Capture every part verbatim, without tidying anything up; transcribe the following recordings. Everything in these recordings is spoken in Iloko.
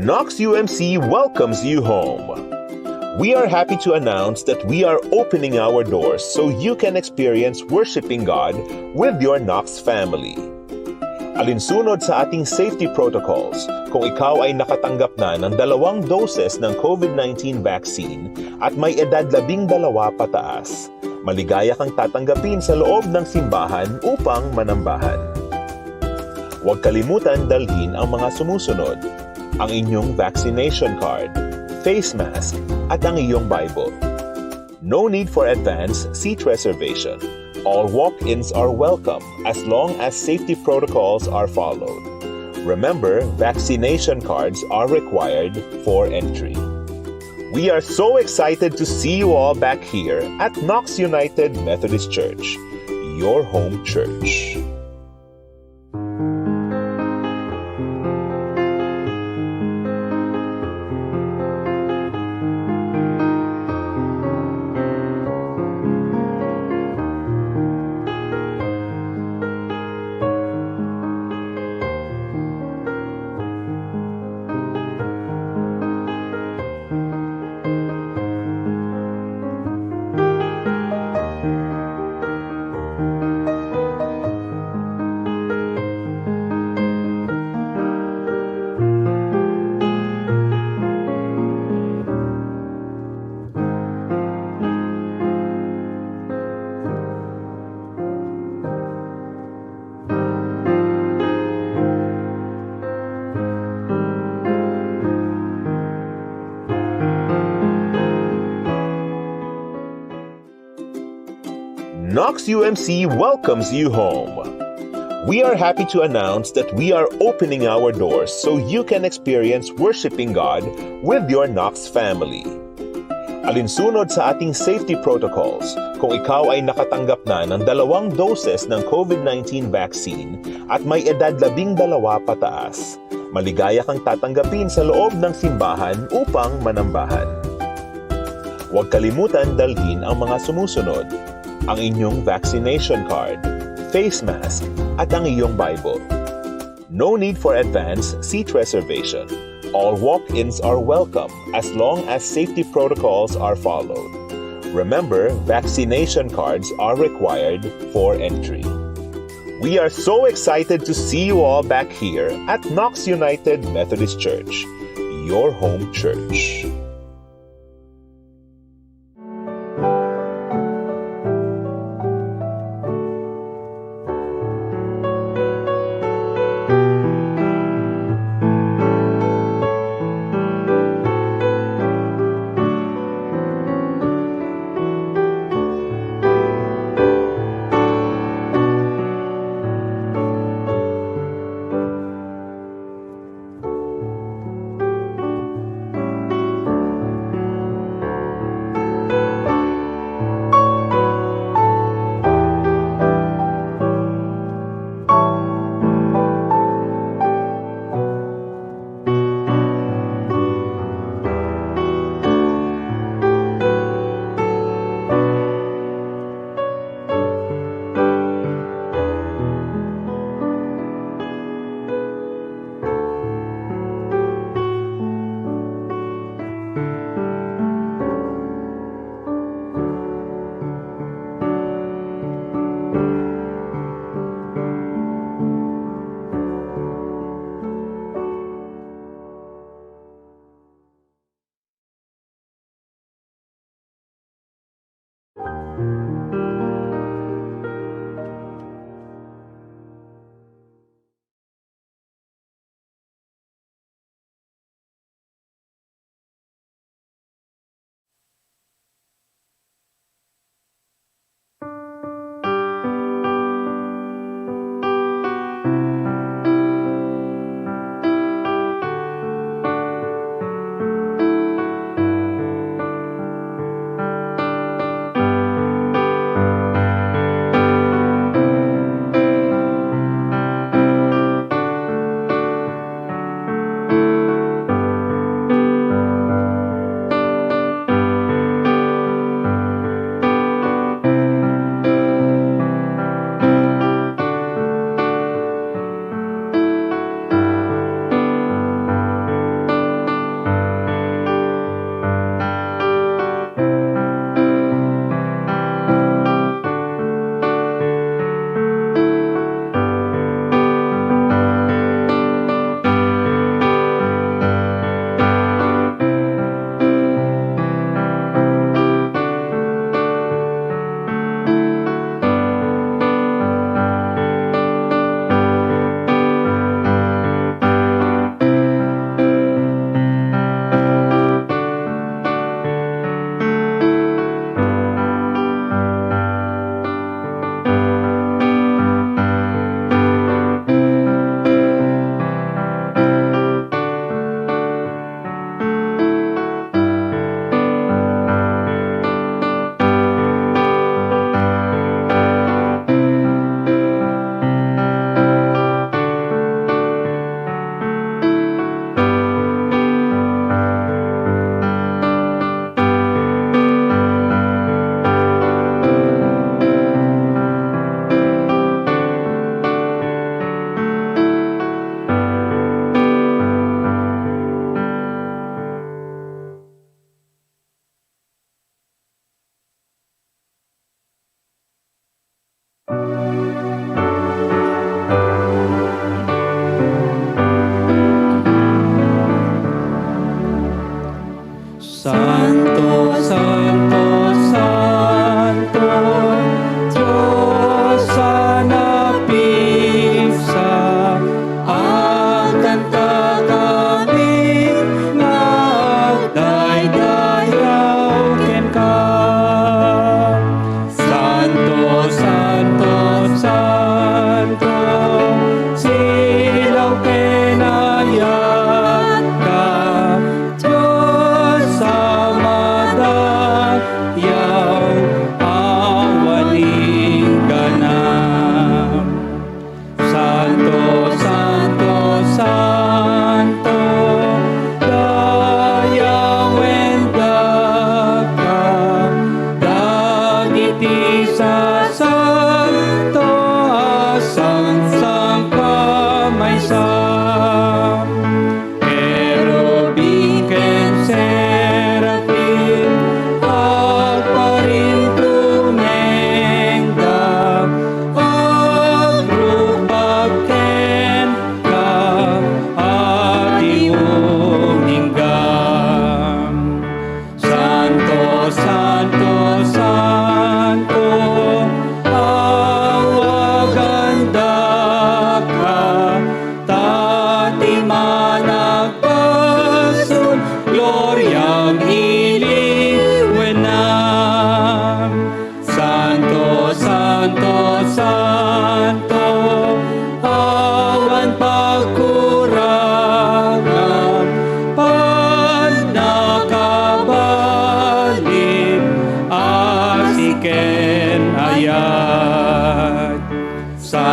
Knox U M C welcomes you home. We are happy to announce that we are opening our doors so you can experience worshiping God with your Knox family. Alinsunod sa ating safety protocols, kung ikaw ay nakatanggap na ng dalawang doses ng COVID nineteen vaccine at may edad labing dalawa pataas, maligaya kang tatanggapin sa loob ng simbahan upang manambahan. Huwag kalimutan dalhin ang mga sumusunod: ang inyong vaccination card, face mask, at ang iyong Bible. No need for advance seat reservation. All walk-ins are welcome as long as safety protocols are followed. Remember, vaccination cards are required for entry. We are so excited to see you all back here at Knox United Methodist Church, your home church. Knox U M C welcomes you home. We are happy to announce that we are opening our doors so you can experience worshiping God with your Knox family. Alinsunod sa ating safety protocols, kung ikaw ay nakatanggap na ng dalawang doses ng COVID nineteen vaccine at may edad labing dalawa pataas, maligaya kang tatanggapin sa loob ng simbahan upang manambahan. Huwag kalimutan dalhin ang mga sumusunod: ang inyong vaccination card, face mask, at ang iyong Bible. No need for advance seat reservation. All walk-ins are welcome as long as safety protocols are followed. Remember, vaccination cards are required for entry. We are so excited to see you all back here at Knox United Methodist Church, your home church.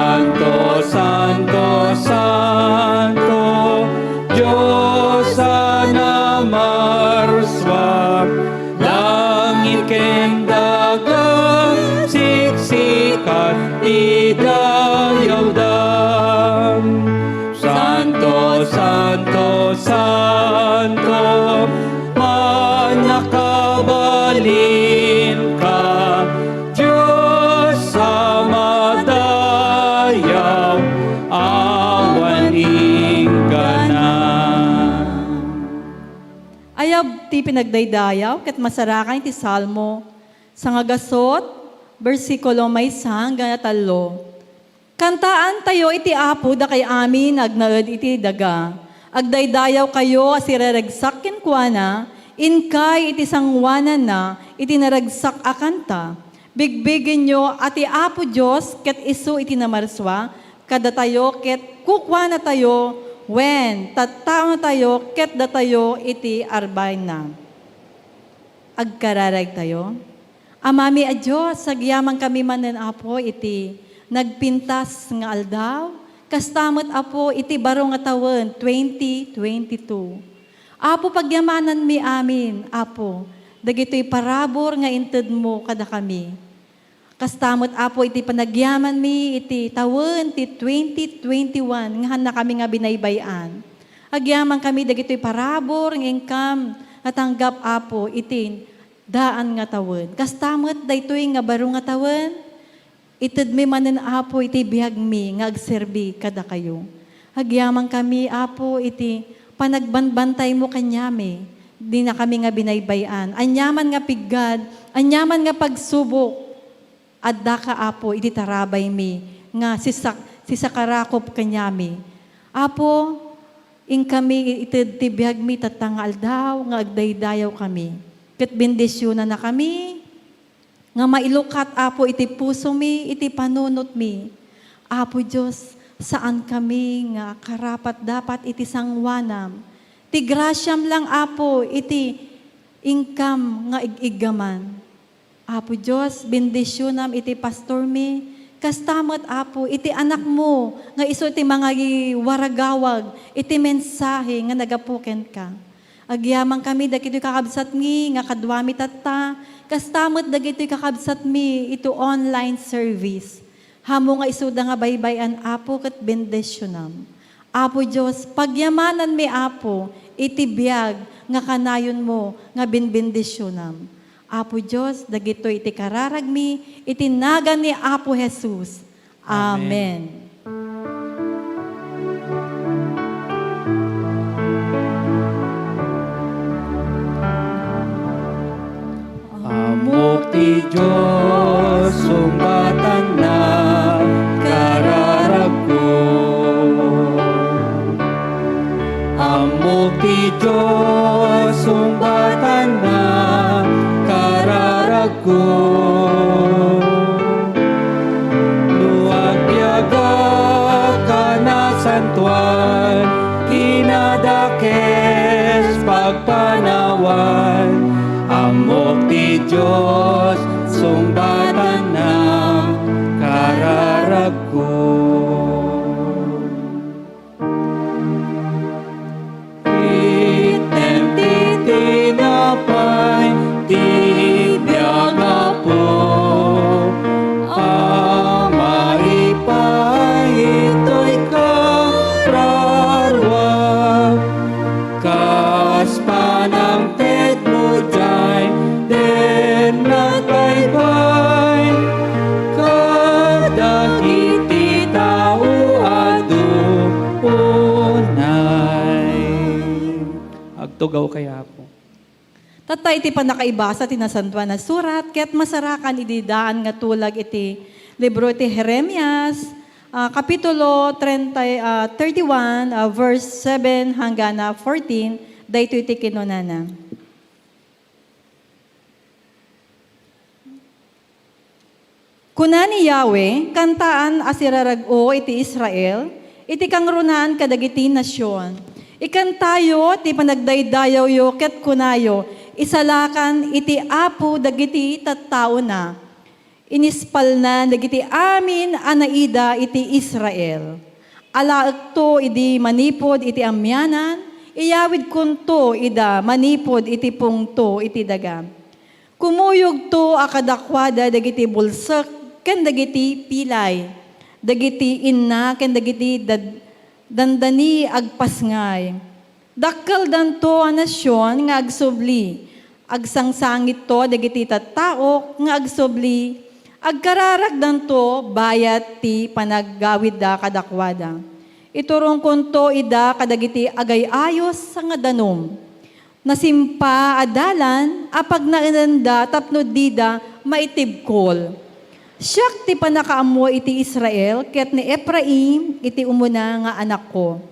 Santo, santo, santo, Dios a namarsua, langit ken daga, siksika ti dayawda. Santo, santo, santo, mannakabalinka, Dios a madayaw, awan inggana. Ayab ti pinagdaydayaw ket masarakan iti Salmo sangagasut, bersikulo maysa hanggan a tallo. Kantaantayo iti Apo, dakay amin nga agnaed iti daga. Agdaydayawkayo a siraragsak kenkuana, inkay iti sangoananna iti naragsak a kanta. Bigbigenyo a ti Apo Dios ket isu iti namarsua kadatayo ket kukuanatayo wen tattaonatayo ket datayo iti arbainna. Agkararagtayo. Amami a Dios, agyamankami manen, Apo, iti nagpintas nga aldaw, kasta met, Apo, iti baro nga tawen, twenty twenty-two. Apo, pagyamananmi amin, Apo, dagitoy parabur nga intedmo kadakami. Kasta met, Apo, iti panagyamanmi iti tawen ti twenty twenty-one nga hannakami nga binaybay-an. Agyamankami dagitoy parabur nga inkam natanggap, Apo, iti daan nga tawen. Kasta met daytoy nga baro nga tawen, itedmi manen, Apo, iti biagmi nga agserbi kadakayo. Agyamankami, Apo, iti panagbanbantaymo kaniami, dinakami nga binaybay-an. Aniaman nga piggad, aniaman nga pagsubok, addaka, Apo, iti tarabaymi nga sisak-, sisakarakop kaniami. Apo, inkami ited ti biagmi tatta nga aldaw nga agdaydayawkami, ket bendisionannakami nga mailukat, Apo, iti pusomi, iti panunotmi. Apo Dios, saankami nga karapatdapat iti sangoanam. Ti grasiam lang, Apo, iti inkam nga ig-iggaman. Apo Dios, bendisionam iti pastormi, kasta met, Apo, iti anakmo nga isu ti mangagiwaragawag iti mensahe nga naggapu kenka. Agyamankami dagitoy kakabsatmi nga kaduami tatta, kasta met dagitoy kakabsatmi iti online service. Ammom nga isuda nga baybay-an, Apo, ket bendisionam. Apo Dios, pagyamananmi, Apo, iti biag nga kanayonmo nga benbendisionam. Apo Dios, dagitoy iti kararagmi iti nagan ni Apo Jesus. Amen. Amen. Ammok ti Dios, sungbatanna, kararagko. Ammok ti Dios, sungbatanna, kararagko. No agbiagak a nasantoan, kinadakes pagpanawan, ammok ti Dios, sungbatanna, kararagko. Itnem ti tinapay ti biag, Apo, a maipay itoy kararuak. Kas panangtedmo diay, dennat baybay kadagiti tao adu unay. Agtugawkayo, Apo. Tatta iti pannakaibasa ti Nasantoan a Surat, ket masarakan idi daan nga tulag iti libro ti Jeremias, ah, kapitulo treinta, ah, thirty-one, ah, verse seven hanggan na fourteen, daytoy ti kinunana. Kuna ni Yahweh, "Kantaan a sirarag-o iti Israel, iti kangrunaan kadagiti nasion. Ikantayo ti panagdaydayawyo ket kunayo, 'Isalakan iti Apo dagiti tattaona.' Inispalna dagiti amin a naida iti Israel. Alaekto idi manipud iti amianan, iyawidkonto ida manipud iti pungto iti daga. Kumuyogto a kadakuada dagiti bulsek ken dagiti pilay, dagiti inna ken dagiti dad-, dandani agpasngay. Dakkeldanto a nasion nga agsubli. Agsangsangitto dagiti tattaok nga agsubli. Agkararagdanto bayat ti panaggawidda kadakuada. Iturongkonto ida kadagiti agay-ayos nga danum. Nasimpa a dalan a pagnaenanda tapno dida maitibkol. Siak ti pannakaammo iti Israel ket ni Efraim iti umuna nga anakko.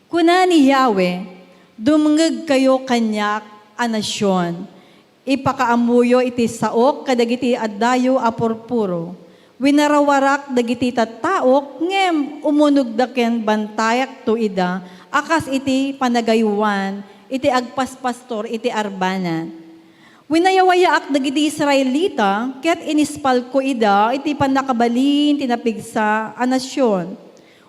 Kuna ni Yahweh, "Dumngegkayo kaniak a nasion. Ipakaammoyo iti saok kadagiti addayo a purpuro. Winarawarak dagiti tattaok, ngem umunogda ken bantayakto ida a kas iti panagaywan iti agpaspastor iti arbana." Winayawayaak dagiti Israelita, ket inispalko ida iti pannakabalin ti napigsa a nasion.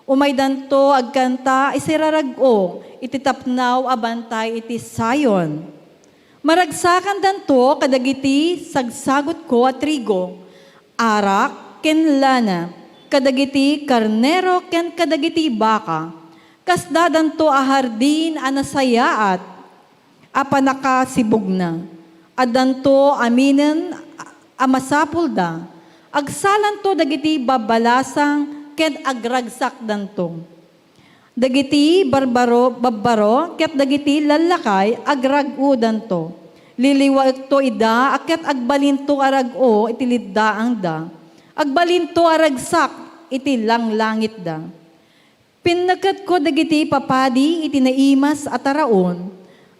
Umaydanto agkanta a sirarag-o iti tapnaw a bantay iti Zion. Maragsakandanto kadagiti sagsagutko a trigo, arak ken lana, kadagiti karnero ken kadagiti baka. Kasdadanto a hardin a nasayaat a pannakasibugna. Addanto aminen a masapulda. Agsalanto dagiti babbalasang ken agragsakdanto. Dagiti barbaro, babbaro ket dagiti lallakay agrag-odanto. Liliwaekto ida a ket agbalinto a rag-o iti liddaangda. Agbalinto a ragsak iti langlangitda. Pinneketko dagiti papadi iti naimas a taraon,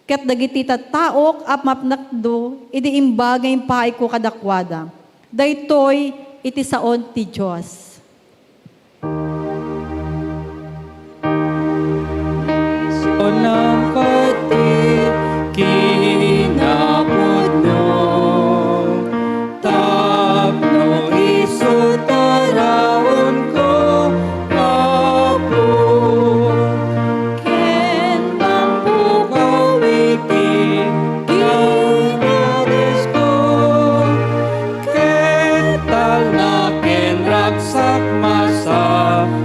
ket dagiti tattaok a mapnekdo iti imbag nga impaayko kadakuada. Daytoy iti saon ti Dios. Sonam pati kinapudno, tapno isu taraonko, Apo, ken bambukaw iti kinadisko, ket talna ken ragsak masarakkon.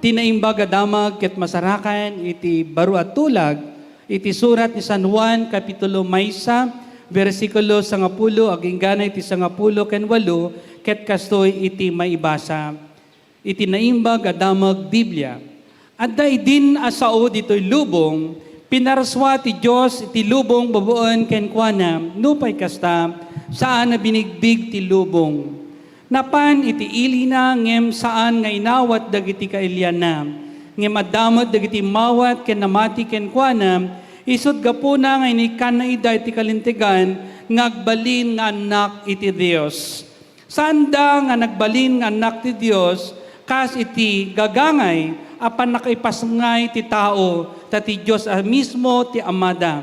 Ti naimbag a damag ket masarakan iti baro a tulag iti surat ni San Juan, Kapitulo maysa, bersikulo sangapulo agingga iti sangapulo ken walo, ket kastoy iti maibasa iti Naimbag a Damag Biblia. Adda idin a sao ditoy lubong, pinarsua ti Dios iti lubong babaen kenkuana, nupay kasta, saan a binigbig ti lubong. Napan iti ilina ngem saan nga inawat dagiti kailianna. Ngem adda met dagiti immawat ken namati kenkuana, isut' gapuna nga inikkanna ida iti kalintegan nga agbalin nga annak iti Dios. Saanda nga nagbalin nga annak ti Dios kas iti gagangay a pannakaipasngay ti tao, ta ti Dios a mismo ti Amada.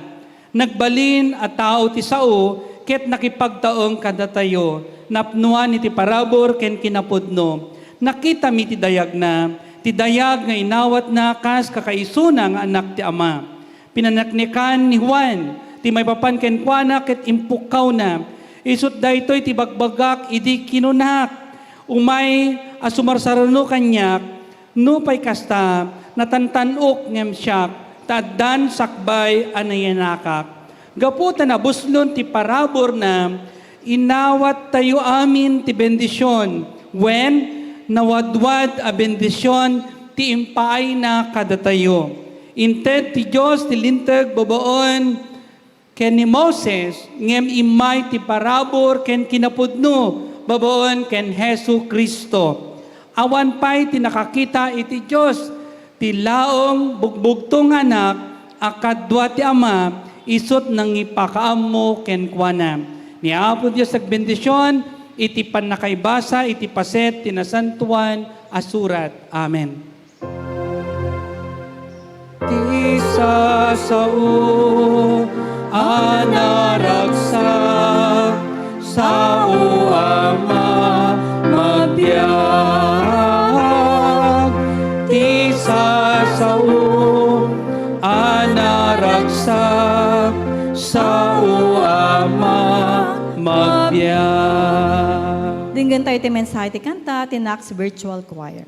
Nagbalin a tao ti sao ket nakipagtaeng kadatayo, napnoan iti parabur ken kinapudno. Nakitami ti dayagna, ti dayag nga inawatna kas kakaisuna nga Anak ti Ama. Pinaneknekan ni Juan ti maipapan kenkuana ket impukkawna. Isut' daytoy ti ibagbagak idi kinunak, "Umay a sumarsarano kaniak." Nupay kasta, natantan-ok ngem siak, ta addan sakbay a nayanakak. Gapu ta nabuslon ti paraburna, inawattayo amin ti bendision, wen nawadwad a bendision ti impaayna kadatayo. Inted ti Dios ti linteg babaen ken ni Moses, ngem immay ti parabur ken kinapudno babaen ken Jesu-Cristo. Awan pay ti nakakita iti Dios, ti laeng bugbugto nga Anak a kadua ti Ama, isut' nangipakaammo kenkuana. Ni Apo Dios agbendision iti pannakaibasa iti paset ti Nasantoan a Surat. Amen. Ti sasao a naragsak Sao a ma-, mabiag ti sasao a naragsak, sao a ma-, mabiag. Denggen tayo ti mensahe ti kanta ti Knox Virtual Choir.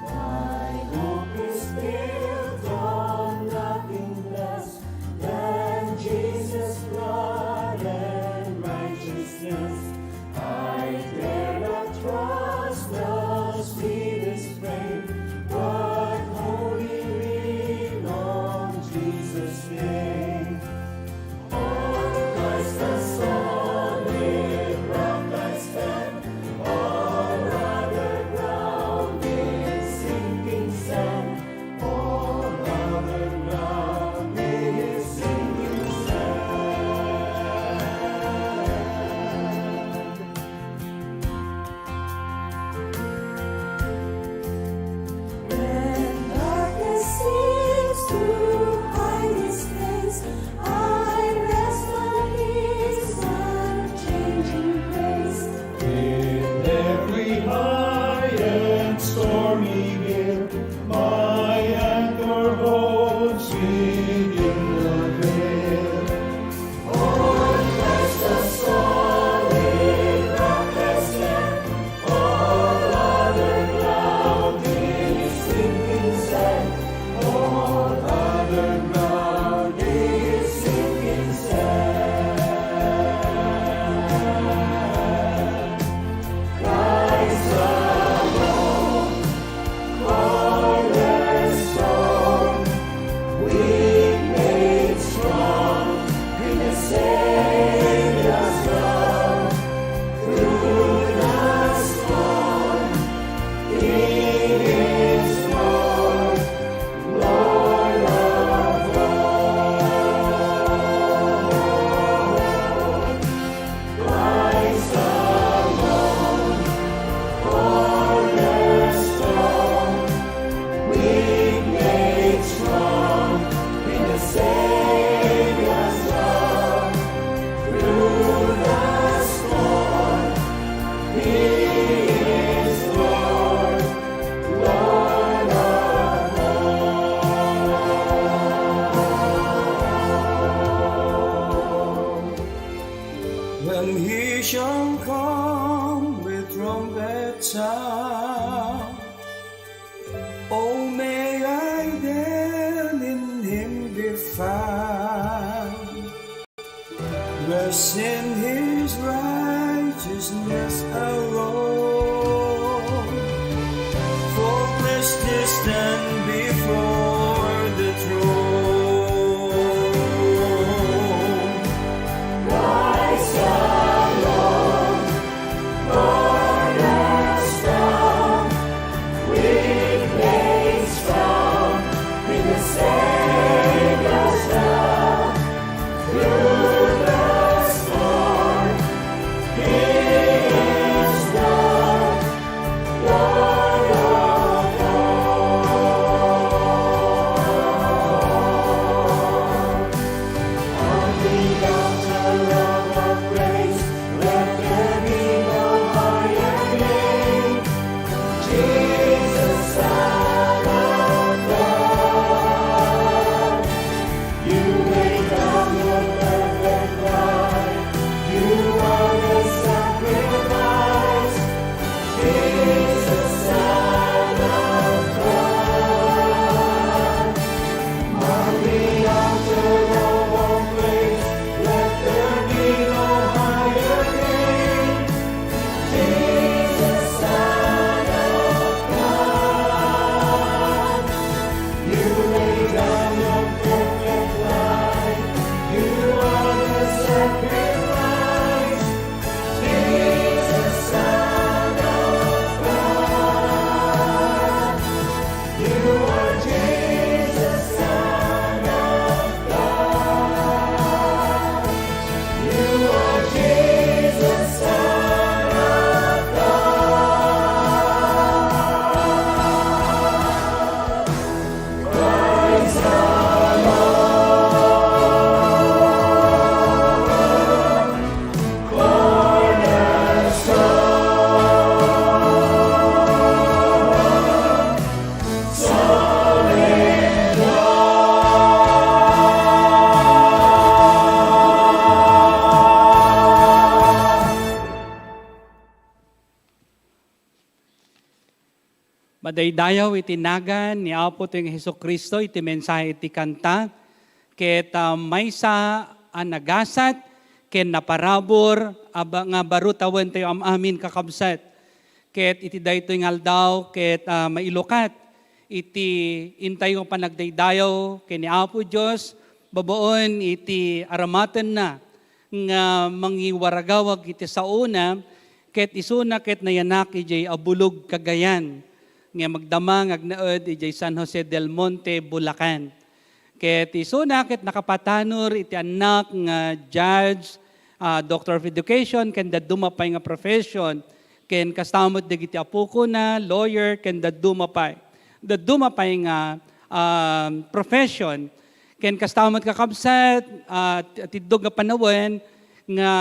My hope is built on nothing less than Jesus' blood and righteousness. I dare not trust the sweetest frame, but wholly lean on Jesus' name. On Christ the solid rock I stand, all other ground is sinking sand. All other ground is sinking sand. When darkness seems to hide his face, I rest on his unchanging grace. In every high and stormy gale, my anchor holds within the veil. On Christ the solid rock I stand, all other ground is sinking sand, all other ground is sinking sand. Christ alone, cornerstone, weak made strong in the Savior's love. Through the storm, He is Lord, Lord of all. Christ alone, cornerstone, weak made strong in the Savior's love. Through the storm, He is Lord, Lord of all. When He shall come with trumpet sound, oh, may I then in Him be found. Rest in His righteousness alone. Faultless to stand before the throne. Christ alone, cornerstone, weak made strong in the Savior's love. Through the storm, Daydayaw iti nagan ni Apotayo nga Jesu-Cristo iti mensahe iti kanta, ket, ah, maysa a nagasat ken naparabur a ba-, nga baro tawentayo am-amin, kakabsat. Ket iti daytoy nga aldaw, ket, ah, mailukat iti intayo nga panagdaydayaw ken ni Apo Dios, babaen iti aramatenna nga mangiwaragawag iti saona, ket isuna ket nayanak idiay Abulog, Cagayan, nga magdama nga agnaed idiay San Jose del Monte, Bulacan. Ket isuna ket nakapatanor iti annak nga judge, ah, Doctor of Education, ken dadduma pay nga profession, ken kasta met dagiti apokona, lawyer, ken dadduma pay, dadduma pay nga, ah, profession. Ken kasta met, kakabsat, ah, ti-, tiddog nga panawen nga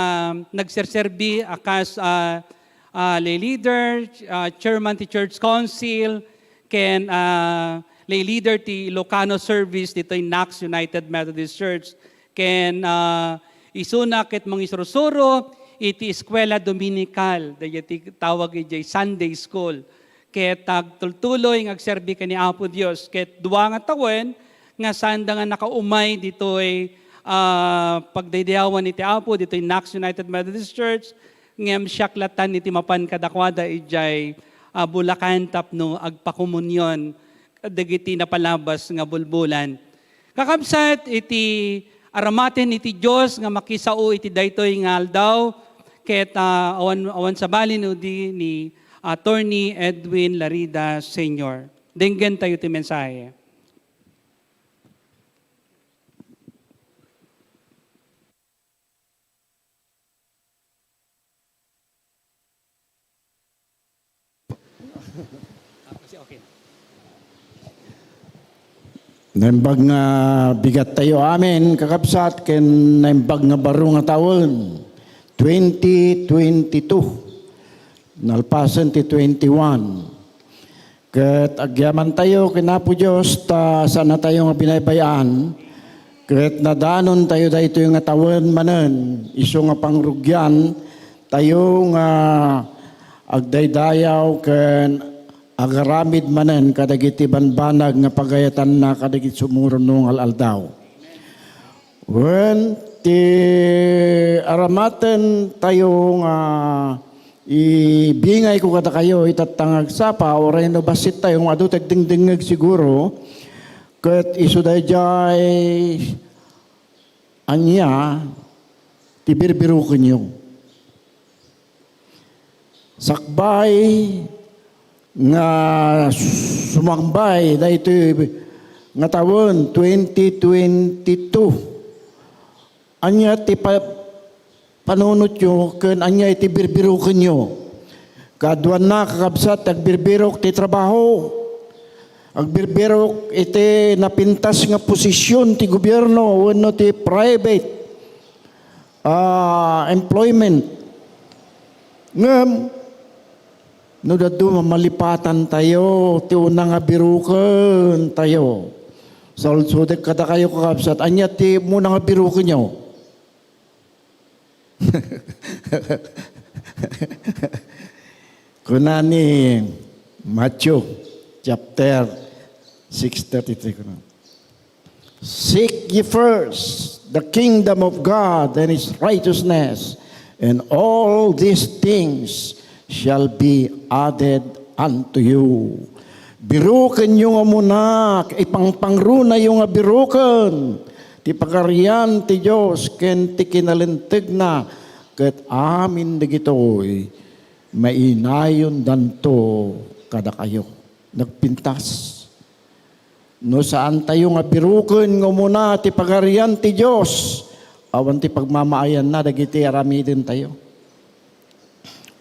nagserserbi a kas, ah, ah, lay leader, ah, chairman ti church council, ken, ah, lay leader ti Ilocano service ditoy Knox United Methodist Church. Ken, ah, isuna ket mangisursuro iti eskuela dominical, daydi tawag idiay Sunday school. Ket agtultuloy nga agserbi ken ni Apo Dios. Ket dua nga tawen nga saanda nga nakaumay ditoy, ah, pagdaydayawan iti Apo ditoy Knox United Methodist Church, ngem siak latan iti mapan kadakuada idiay, ah, Bulacan tapno agpakomunion dagiti napalabas nga bulbulan. Kakabsat, iti aramaten iti Dios nga makisao iti daytoy nga aldaw, ket, ah, awan, awan sabali no di ni Attorney Edwin Larida Senior. Denggentayo ti mensahe. Naimbag nga bigat tayo amin, kakabsat, ken naimbag nga baro nga tawen, twenty twenty-two. Nalpasen ti twenty-one. Ket agyamantayo ken Apo Dios ta saannatayo nga binaybay-an, ket nadanontayo daytoy nga tawen manen, isu nga pangrugiantayo nga agdaydayaw ken agaramid manen kadagiti banbanag nga pagayatanna kadagiti sumurono nga al-aldaw. Wen, ti aramatentayo nga ibingayko kadakayo, itatta nga agsapa, uray no bassittayo nga adu ti agdengdengngeg siguro, ket isu daydiay ania ti birbirokenyo. Sakbay nga sumangbay daytoy nga tawen, twenty twenty-two, ania ti pa-, panunotyo ken ania iti birbirokenyo? Kaaduanna, kakabsat, agbirbirok ti trabaho. Agbirbirok iti napintas nga posisyon ti gobierno wenno ti private ah, employment. Ngem, no dadduma, malipatantayo ti una nga birokentayo. Saludsodek kadakayo, kakabsat, ania ti umuna nga birokenyo? Kuna ni Matthew chapter six thirty-three, kuna, "Seek ye first the kingdom of God and his righteousness, and all these things shall be added unto you." Birokenyo nga umuna, ipangpangrunayo nga biroken ti Pagarian ti Dios ken ti kinalintegna, ket amin dagitoy mainayondanto kadakayo. Nagpintas. No saantayo nga biroken nga umuna ti Pagarian ti Dios, awan ti pagmamaayanna dagiti aramidentayo.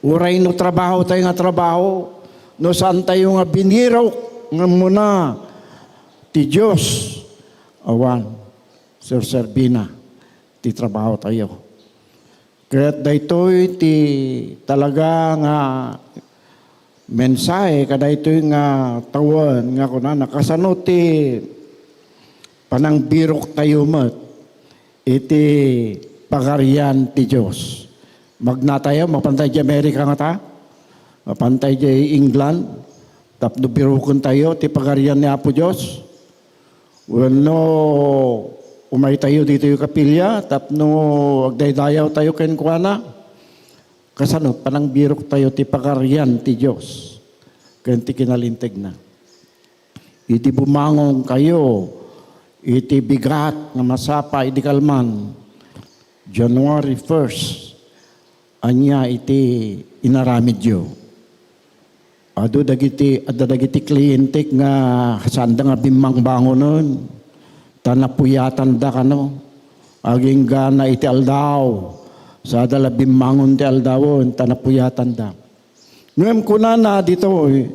Uray no trabahotayo nga trabaho, no saantayo nga binirok nga umuna ti Dios, awan serserbina ti trabahotayo. Ket daytoy ti talaga nga mensahe kadaytoy nga tawen nga kunana, kasano ti panangbiroktayo met iti Pagarian ti Dios? Magnatayo, mapantay di Amerika ngata? Mapantay di England? tapno birukentayo ti Pagarian ni Apo Dios? Wenno umaytayo ditoy kapilya tapno agdaydayawtayo kenkuana? Kasano panangbiroktayo ti Pagarian ti Dios ken ti kinalintegna? Idi bumangonkayo iti bigat nga masapa idi kalman, January first, ania iti inaramidyo? Adu dagiti, adda dagiti klientek nga saanda nga bimmangbangonen, ta napuyatanda kano. Aginggana iti aldaw, sada la bimmangon ti aldawen, ta napuyatanda. Ngem kunana ditoy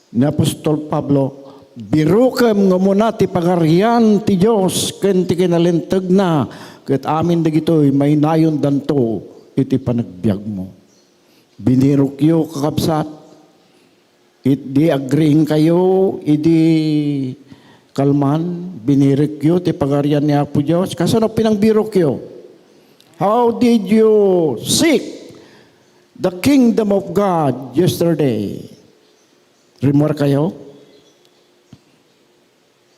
ni apostol Pablo, "Birukem nga umuna ti Pagarian ti Dios ken ti kinalintegna, ket amin dagitoy mainayondanto iti panagbiagmo." Binirokyo, kakabsat, idi agriingkayo idi kalman, binirokyo ti Pagarian ni Apo Dios. Kasano pinangbirokyo? How did you seek the kingdom of God yesterday? Rimmuarkayo?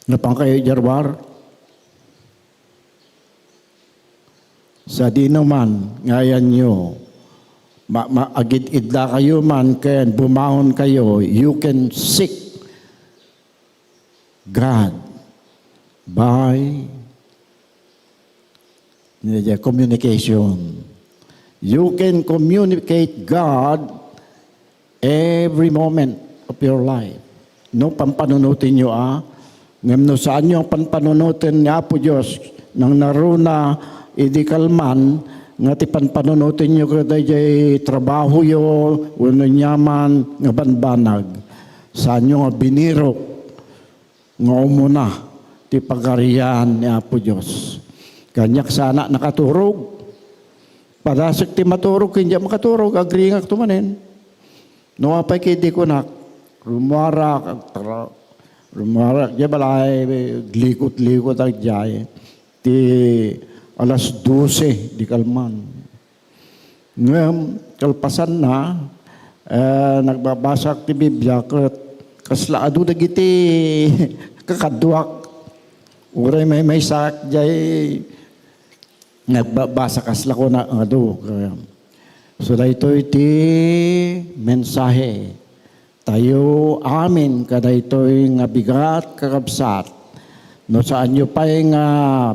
Napankayo idiay ruar? Sadino man nga ayanyo, ma-, ma-, agid-iddakayo man ken bumangonkayo, you can seek God by communication. You can communicate God every moment of your life. No, pampanunotenyo a, ngem no saanyo a pampanunoten ni Apo Dios, nangnaruna idi kalman nga ti pampanunotenyo ket daydiay trabahoyo wenno aniaman nga banbanag, saanyo nga binirok nga umuna ti Pagarian ni Apo Dios. Kaniak sana nakaturog. Padasek ti maturog ken diak makaturog, agriingakto manen. No apay ket idi kunak, rummuarak, agtara-, rummuarak, diay balay, likot-likot ak diay. Ti alas dose, di kalman. Ngem, kalpasanna, eh, nagbabasak ti Biblia ket kasla adu dagiti kakaduak. Uray maymaysak, diay nagbabasa kasla kuna adu. So, daytoy ti mensahe tayo amin kadaytoy nga bigat, kakabsat. No saanyo pay nga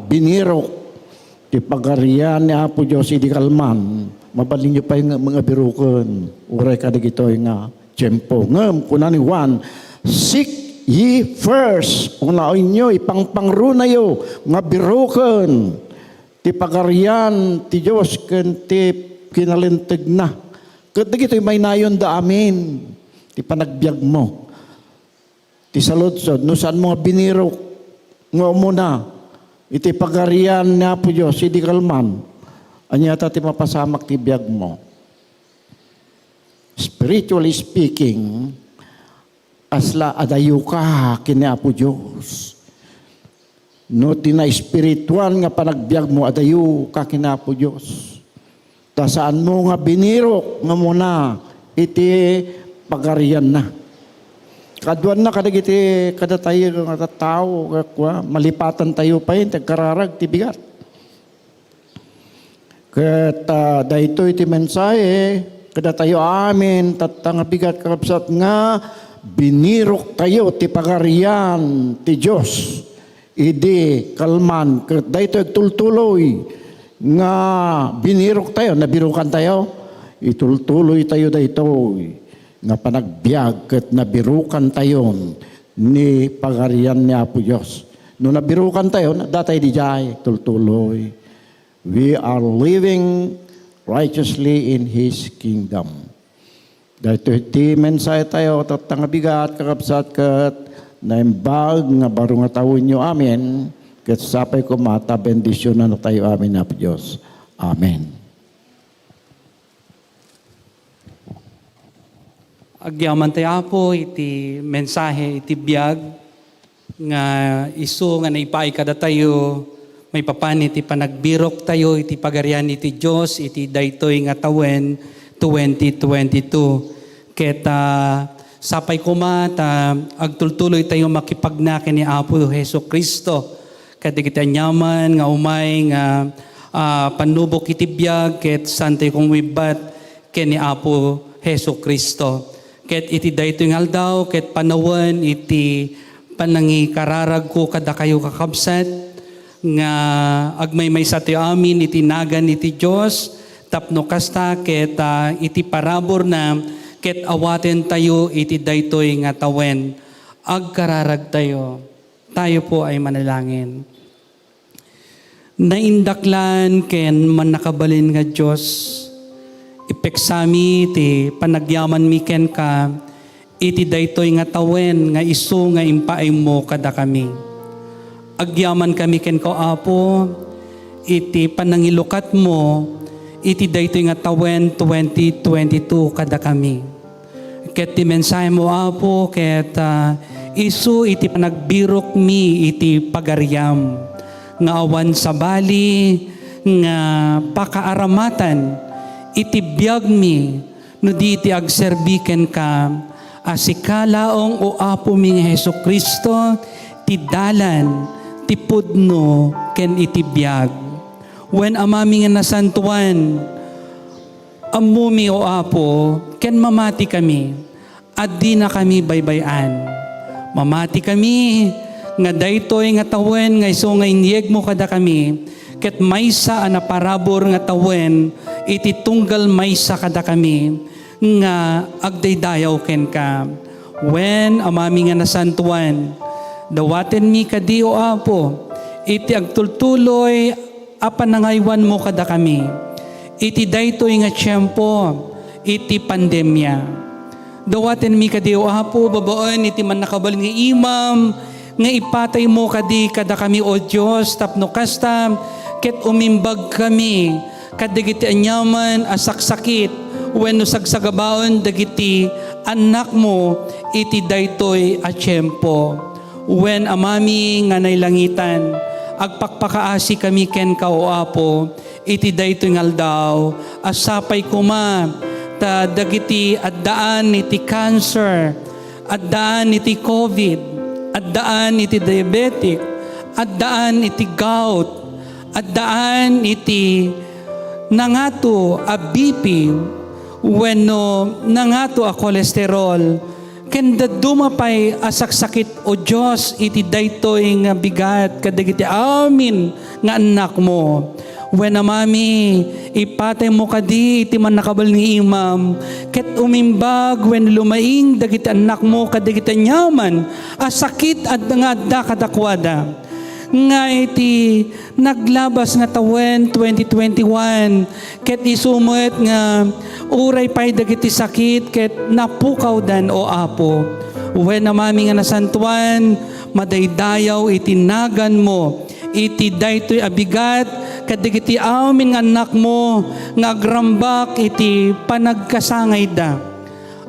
binirok ti Pagarian ni Apo Dios idi kalman, mabalinyo pay nga, nga biroken, uray kadagitoy nga tiempo. Ngem kuna ni Juan, "Seek ye first." Unaenyo, ipangpangrunayo nga biroken ti Pagarian ti Dios ken ti kinalintegna. Ket dagitoy mainayonda amin ti panagbiagmo. Ti saludsod, no saanmo nga binirok nga umuna iti Pagarian ni Apo Dios idi kalman, ania ta ti mapasamak ti biagmo? Spiritually speaking, kasla adayoka ken ni Apo Dios. No ti naespirituan nga panagbiagmo, adayoka ken ni Apo Dios. Ta saanmo nga binirok nga umuna iti Pagarianna. Kaduanna kadagiti kadatayo nga tattao, nga kua, malipatantayo pay ti agkararag ti bigat. Ket, ah, daytoy ti mensahe kadatayo amin, tatta nga bigat, kakabsat, nga biniroktayo ti Pagarian ti Dios idi kalman. Ket daytoy agtultuloy nga biniroktayo, nabirokantayo, itultuloytayo daytoy nga panagbiag ket nabirokantayon ni Pagarian ni Apo Dios. No nabirokantayo, adda tay didiay, tultuloy. We are living righteously in His kingdom. Daytoy ti mensahe tayo, tatta nga bigat, kakabsat, ket naimbag nga baro nga tawenyo amin, ket sapay koma ta bendisionantayo amin, Apo Dios. Amen. Agyamankami, Apo, iti mensahe iti biag nga isu nga naipaay kadatayo maipapan iti panagbiroktayo iti Pagarian iti Dios iti daytoy nga tawen twenty twenty-two. Ket, ah, Sapay koma ta agtultuloy tayo makipagna ken ni Apo Jesu-Cristo. Kadagiti aniaman nga umay nga, ah, pannubok iti biag ket saan tayo kumibbat ken ni Apo Jesu-Cristo. Ket iti daytoy nga aldaw, ket panawen iti panangikararagko kadakayo, kakabsat, nga agmaymaysa tayo amin iti nagan iti Dios, tapno kasta ket, ah, iti paraburna, ket awaten tayo iti daytoy nga tawen. Agkararag tayo. Tayo po ay manalangin. Naindaklan ken mannakabalin nga Dios, ipeksami ti panagyamanmi kenka iti daytoy nga tawen nga isu nga impaaymo kadakami. Agyamankami kenka, Apo, iti panangilukatmo iti daytoy nga tawen twenty twenty-two kadakami. Ket ti mensahemo, Apo, ket, ah, isu iti panagbirokmi iti pagariam nga awan sabali nga pakaaramatan iti biagmi no di iti agserbi kenka a sika laeng, O Apomi nga Jesu-Cristo, ti dalan, ti pudno, ken iti biag. Wen Amami nga nasantoan, ammomi, O Apo, ken mamatikami a dinakami baybay-an. Mamatikami nga daytoy nga tawen nga isu nga inyegmo kadakami, ket maysa a naparabur nga tawen iti tunggal maysa kadakami nga agdaydayaw kenka. Wen, Amami nga nasantoan, dawatenmi kadi, O Apo, iti agtultuloy a panangaywanmo kadakami iti daytoy nga tiempo iti pandemia. Dawatenmi kadi, O Apo, babaen iti mannakabalin nga imam nga ipataymo kadi kadakami, O Dios, tapno kasta, ket umimbagkami kadagiti aniaman a saksakit wenno sagsagabaen dagiti annakmo iti daytoy a tiempo. Wen Amami nga nailangitan, agpakpakaasikami kenka, O Apo, iti daytoy nga aldaw a sapay koma ta dagiti addaan iti cancer, addaan iti covid, addaan iti diabetic, addaan iti gout, addaan iti nangato a B P wenno nangato a cholesterol, ken dadduma pay a saksakit, O Dios, iti daytoy nga bigat kadagiti amin nga annakmo. Wen Amami, ipataymo kadi iti mannakabalin nga imam, ket umimbag wen lumaing dagiti annakmo kadagiti aniaman a sakit ad-, nga adda kadakuada. Nga iti naglabas nga tawen twenty twenty-one, ket isu met nga uray pay dagiti sakit ket napukawdan, O Apo. Wen Amami nga nasantoan, madaydayaw iti naganmo iti daytoy a bigat kadagiti amin nga annakmo nga agrambak iti panagkasangayda.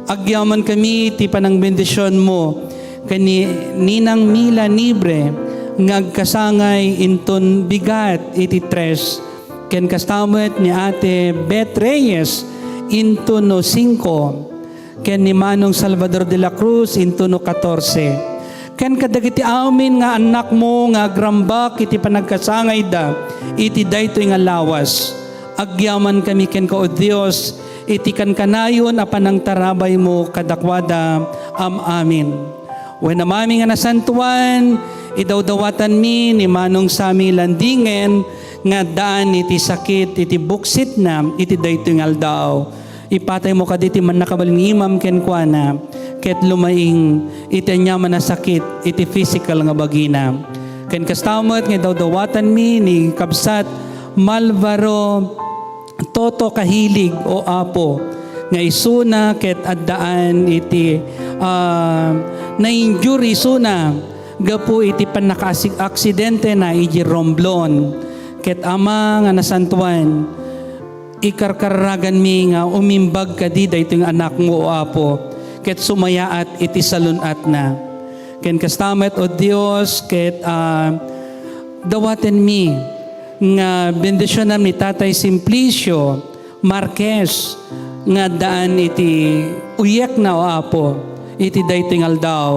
Agyamankami iti panangbendisionmo ken ni Ninang Mila Nibre nga agkasangay inton bigat iti tres, ken kasta met ni Ate Beth Reyes inton no singko, ken ni Manong Salvador de la Cruz inton no katorse, ken kadagiti amin nga annakmo nga agrambak iti panagkasangayda iti daytoy nga lawas. Agyamankami kenka, O Dios, iti kankanayon a panangtarabaymo kadakuada. Am-amin. Wen Amami nga nasantoan, idawdawatanmi ni Manong Sammy Landingen nga addaan iti sakit iti buksitna iti daytoy nga aldaw. Ipataymo kadi ti mannakabalin nga imam kenkuana, ket lumaing iti aniaman a sakit iti physical nga bagina. Ken kasta met nga idawdawatanmi ni Kabsat Malvaro Toto Kahilig, O Apo, nga isuna ket addaan iti, ah, na-injure isuna gapu iti pannakaasi-, aksidentena iti Romblon. Ket Ama nga nasantoan, ikarkararaganmi nga umimbag kadi daytoy nga anakmo, O Apo, ket sumayaat iti salun-atna. Ken kasta met, O Dios, ket, ah, dawatenmi nga bendisionam ni Tatay Simplicio Marquez nga addaan iti uyekna, O Apo, iti daytoy nga aldaw.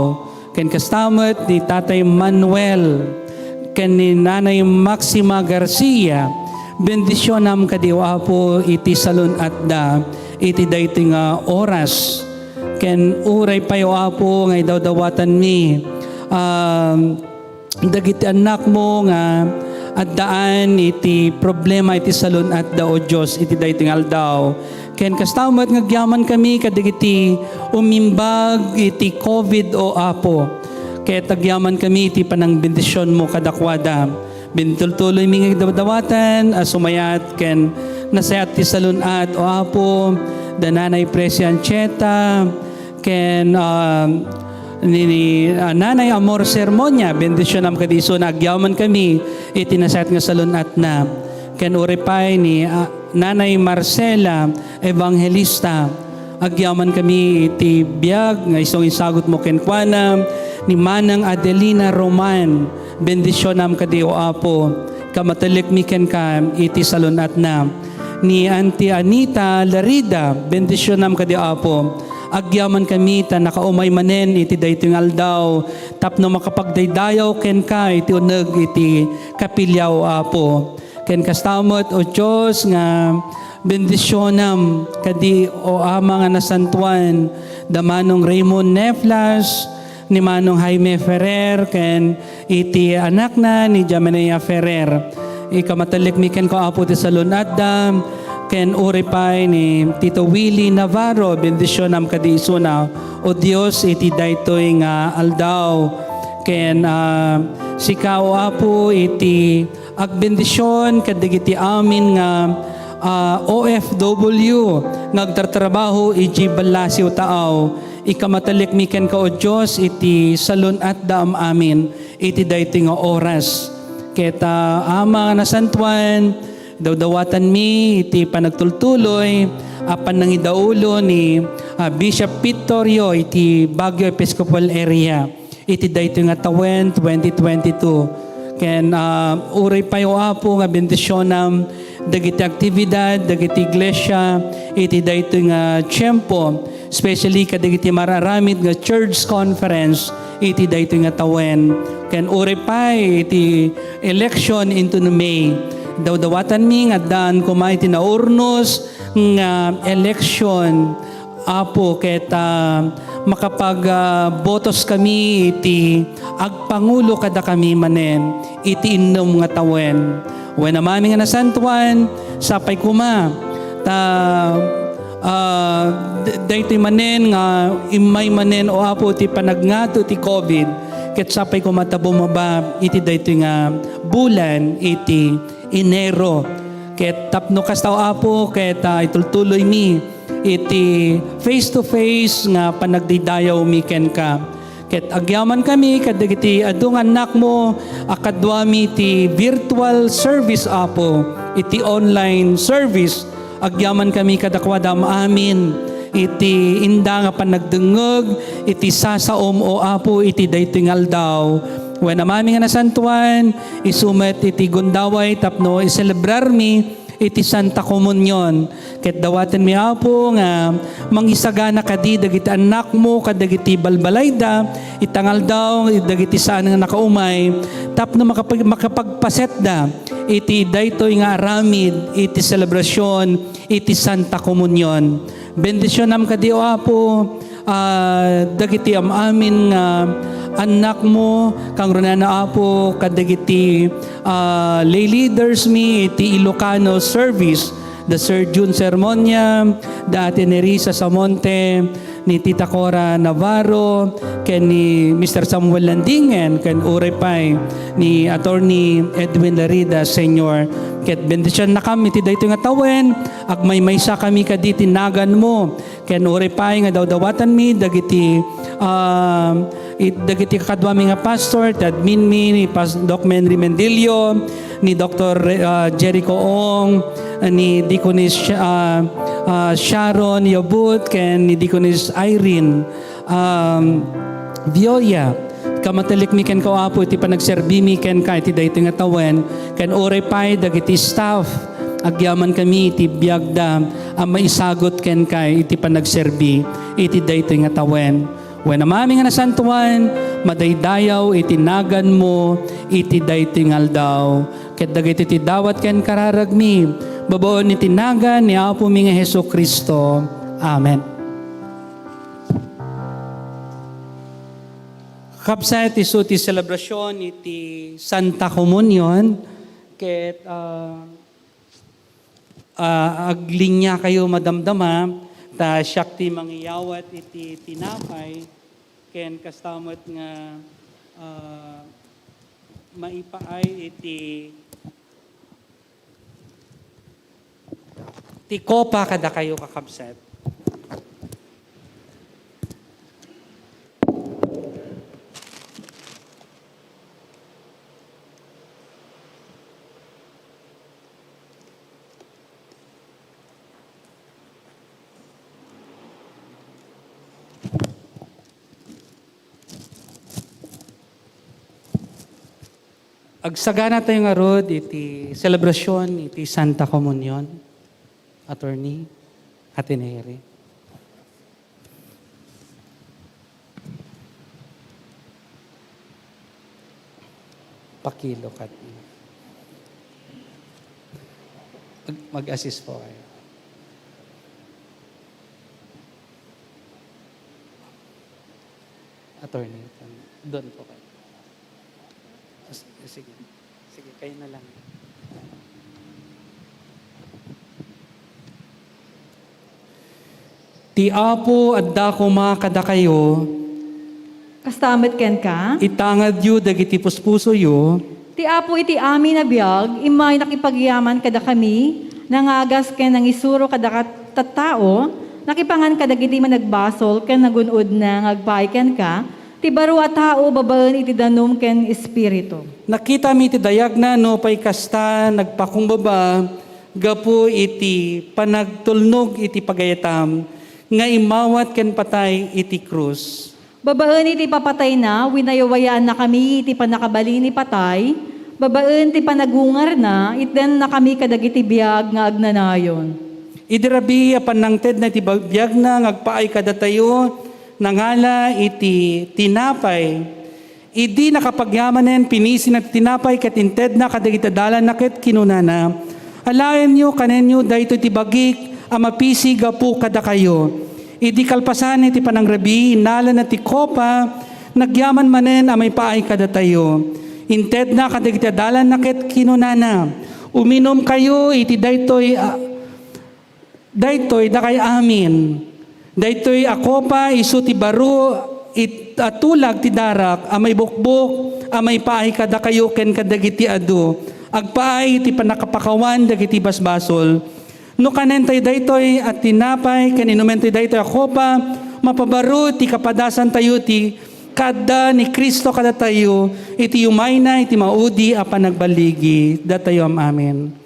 Ken kasta met ni Tatay Manuel ken ni Nanay Maxima Garcia, bendisionam kadi, O Apo, iti salun-atda iti daytoy nga oras. Ken uray pay, O Apo, nga idawdawatanmi, um, dagiti annakmo nga addaan iti problema iti salun-atda, O Dios, iti daytoy nga aldaw. Ken kasta met nga agyamankami kadagiti umimbag iti covid, O Apo. Ket agyamankami iti panangbendisionmo kadakuada. Bentultuloymi nga dawdawatan a sumayat ken nasayaat ti salun-at, O Apo, da Nanay Presi Anchieta, ken, ah, ni, ni, ah, Nanay Amor Sermonia, bendisionam kadi isuna, agyamankami iti nasayaat nga salun-atna. Ken uray pay ni, ah, Nanay Marcela Evangelista, agyamankami iti biag nga isu nga insagutmo kenkuana, ni Manang Adelina Roman, bendisionam kadi, O Apo, kamatellekmi kenka iti salun-atna. Ni Auntie Anita Larida, bendisionam kadi, Apo. Agyamankami ta nakaumay manen iti daytoy nga aldaw tapno makapagdaydayaw kenka iti uneg iti kapiliaw, Apo. Ken kasta met, O Dios, nga bendisionam kadi, O Ama nga nasantuan, da Manong Raymond Neflas, ni Manong Jaime Ferrer, ken iti anakna ni Jamanea Ferrer. Ikamatellekmi kenka, Apo, ti salun-atda, ken uray pay ni Tito Willie Navarro, bendisionam kadi isuna, O Dios, iti daytoy nga aldaw. Ken, ah, sika, O Apo, iti agbendision kadagiti amin nga, ah, O F W nga agtartrabaho iti Balasiw Taaw. Ikamatellekmi kenka, O Dios, iti salun-atda am-amin iti daytoy nga oras. Ket, ah, Ama nga nasantuan, dawdawatanmi iti panagtultuloy a pannangidaulo ni, ah, Bishop Vittorio iti Baguio Episcopal Area iti daytoy nga tawen twenty twenty-two. Ken, ah, uray pay, O Apo, nga bendisionam dagiti aktibidad dagiti iglesia iti daytoy nga tiempo, especially kadagiti mararamid nga church conference iti daytoy nga tawen. Ken uray pay iti election into May, dawdawatanmi nga addaan koma iti naurnos nga election, Apo, ket, ah, makapag, ah, botos kami iti agpangulo kadakami manen iti innem nga tawen. Wen, Amami nga nasantuan, sapay koma ta, ah, d-, daytoy manen nga immay manen, O Apo, ti panagngato ti covid, ket sapay koma ta bumaba iti daytoy nga bulan iti Enero. Ket tapno kasta, O Apo, ket, ah, itultuloymi iti face-to-face nga panagdaydayawmi kenka. Ket agyamankami kadagiti adu nga annakmo a kaduami ti virtual service, Apo, iti online service. Agyamankami kadakuada am-amin iti inda nga panagdengngeg iti sasaom, O Apo, iti daytoy nga aldaw. Wen, Amami nga nasantuan, isu met iti gundaway tapno iselebrarmi iti Santa Komunion. Ket dawatenmi, Apo, nga mangisagana kadi dagiti annakmo kadagiti balbalayda ita nga aldaw, dagiti saan nga nakaumay, tapno makapag-, makapagpasetda iti daytoy nga aramid iti selebrasion iti Santa Komunion. Bendisionam kadi, O Apo, ah, dagiti am-amin nga annakmo, kangrunana, Apo, kadagiti, ah, lay leaders mi iti Ilocano service, da Sir Jun Sermonia, da Ate Nerissa Samonte, ni Tita Cora Navarro, ken ni Mister Samuel Landingen, ken uray pay ni Attorney Edwin Larida Senior. Ket bendisionnakam iti daytoy nga tawen, agmaymaysa kami kadi ti naganmo, ken uray pay nga dawdawatanmi dagiti, ah, it-, dagiti kakaduami nga pastor, ti admin mi, ni Pas-, Doc Menry Mendilio, ni Doktor Re-, ah, Jericho Ong, ni Deaconess Sh-, ah, ah, Sharon Yobut, ken ni Deaconess Irene, um, Vioya. Kamatellekmi kenka, O Apo, iti panagserbimi kenka iti daytoy nga tawen, ken uray pay dagiti staff, agyamankami iti biagda a maisagut kenka iti panagserbi iti daytoy nga tawen. Wen Amami nga nasantuan, madaydayaw iti naganmo iti daytoy nga aldaw, ket dagiti ti dawat ken kararagmi, babaen iti nagan ni Apomi nga Jesu-Cristo. Amen. Kabsat, isu ti selebrasion iti Santa Komunion, ket, ah, Ah, aglinia kayo madamdama, ta siak ti mangiyawat iti tinapay, ken kasta met nga, ah, maipaay iti, ti kopa kadakayo, kakabsat. Agsagana tayo ngarud iti selebrasion iti Santa Komunion, Attorney, Ate Neri. Pakilo ka. Mag-, mag-assist po kayo. Attorney, doon po kayo. S-, sige. Sige, kayo na lang. Ti Apo adda koma kadakayo. Kasta met kenka. Itangadyo dagiti puspusoyo. Ti Apo iti amin a biag, immay nakipagyaman kadakami, nangagas ken nangisuro kadagiti tattao, nakipangan kadagiti managbasol ken nagun-odna nga agpaay kenka, ti baro a tao babaen iti danum ken espiritu. Nakitami ti dayagna, nupay kasta, nagpakumbaba gapu iti panagtulnog iti pagayatam nga immawat ken patay iti krus. Babaen iti papatayna, winaywayaannakami iti pannakabalin ni patay, babaen ti panagungarna, itdennakami kadagiti biag nga agnanayon. Idi rabii a pannangtedna iti ba-, biagna nga agpaay kadatayo, nangala iti tinapay. Idi nakapagyamanen, pinisina ti tinapay ket intedna kadagiti adalanna ket kinunana, "Alaenyo, kanenyo, daytoy ti bagik a mapisi gapu kadakayo." Idi kalpasan iti panangrabii, innalana ti kopa, nagyaman manen a maipaay kadatayo. Intedna kadagiti adalanna ket kinunana, "Uminumkayo iti daytoy a, Daytoy dakay amin. Daytoy a kopa isu ti baro it-, a tulag ti darak a maibukbok a maipaay kadakayo ken kadagiti adu agpaay iti pannakapakawan dagiti basbasol. No kanentayo daytoy a tinapay ken inumentay daytoy a kopa, mapabaro ti kapadasantayo ti kaadda ni Cristo kadatayo iti yumayna iti maudi a panagbaligi. Datayo am-amin.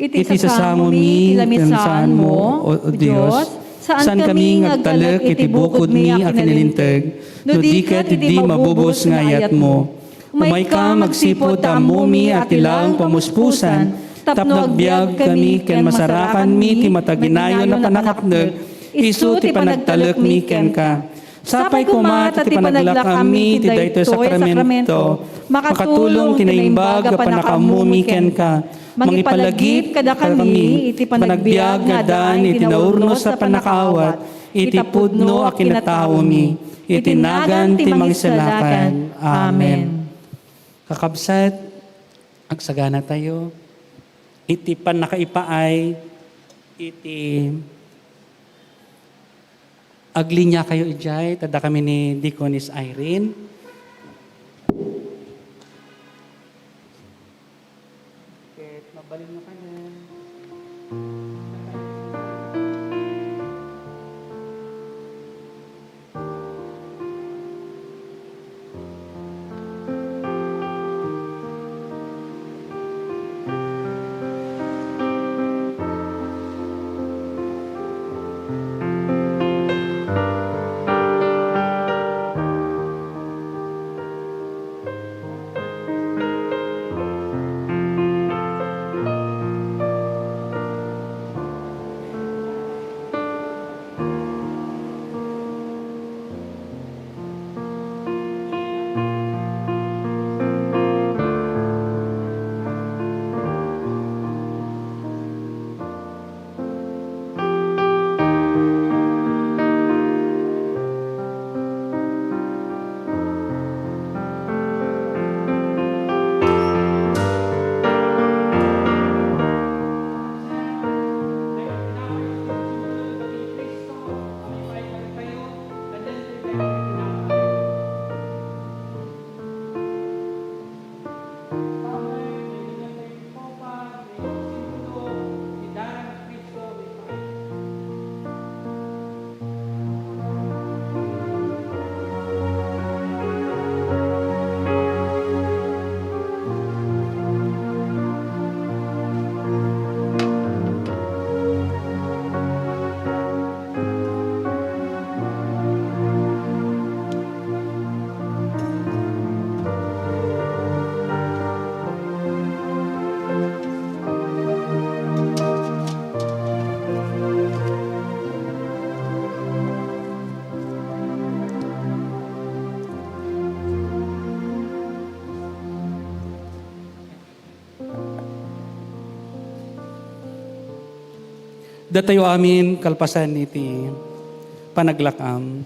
Iti sasangomi, iti lamisaanmo, O, O Dios, saan kami nga agtalek iti bukodmi a kinalinteg, no di ket iti mabubos nga ayatmo. Umayka, magsipud ta ammomi a ti laeng pamuspusan, tapno agbiag kami ken masarakanmi ti mataginayon a pannakapnek, isu ti panagtalekmi kenka. Sapay koma ta ti panaglak-ammi iti daytoy a sakramento, makatulong ti naimbag a pannakaammomi kenka. Mangipalagip kadakami iti panagbiag nga addaan iti naurnos a pannakaawat iti pudno a kinataomi, iti nagan ti Mangisalakan. Amen. Kakabsat, agsaganatayo iti pannakaipaay iti Agliniakayo idiay, ta dakami ni Deaconess Irene. Ket mabalinyo kaniak. Datayo amin kalpasan iti panaglak-am.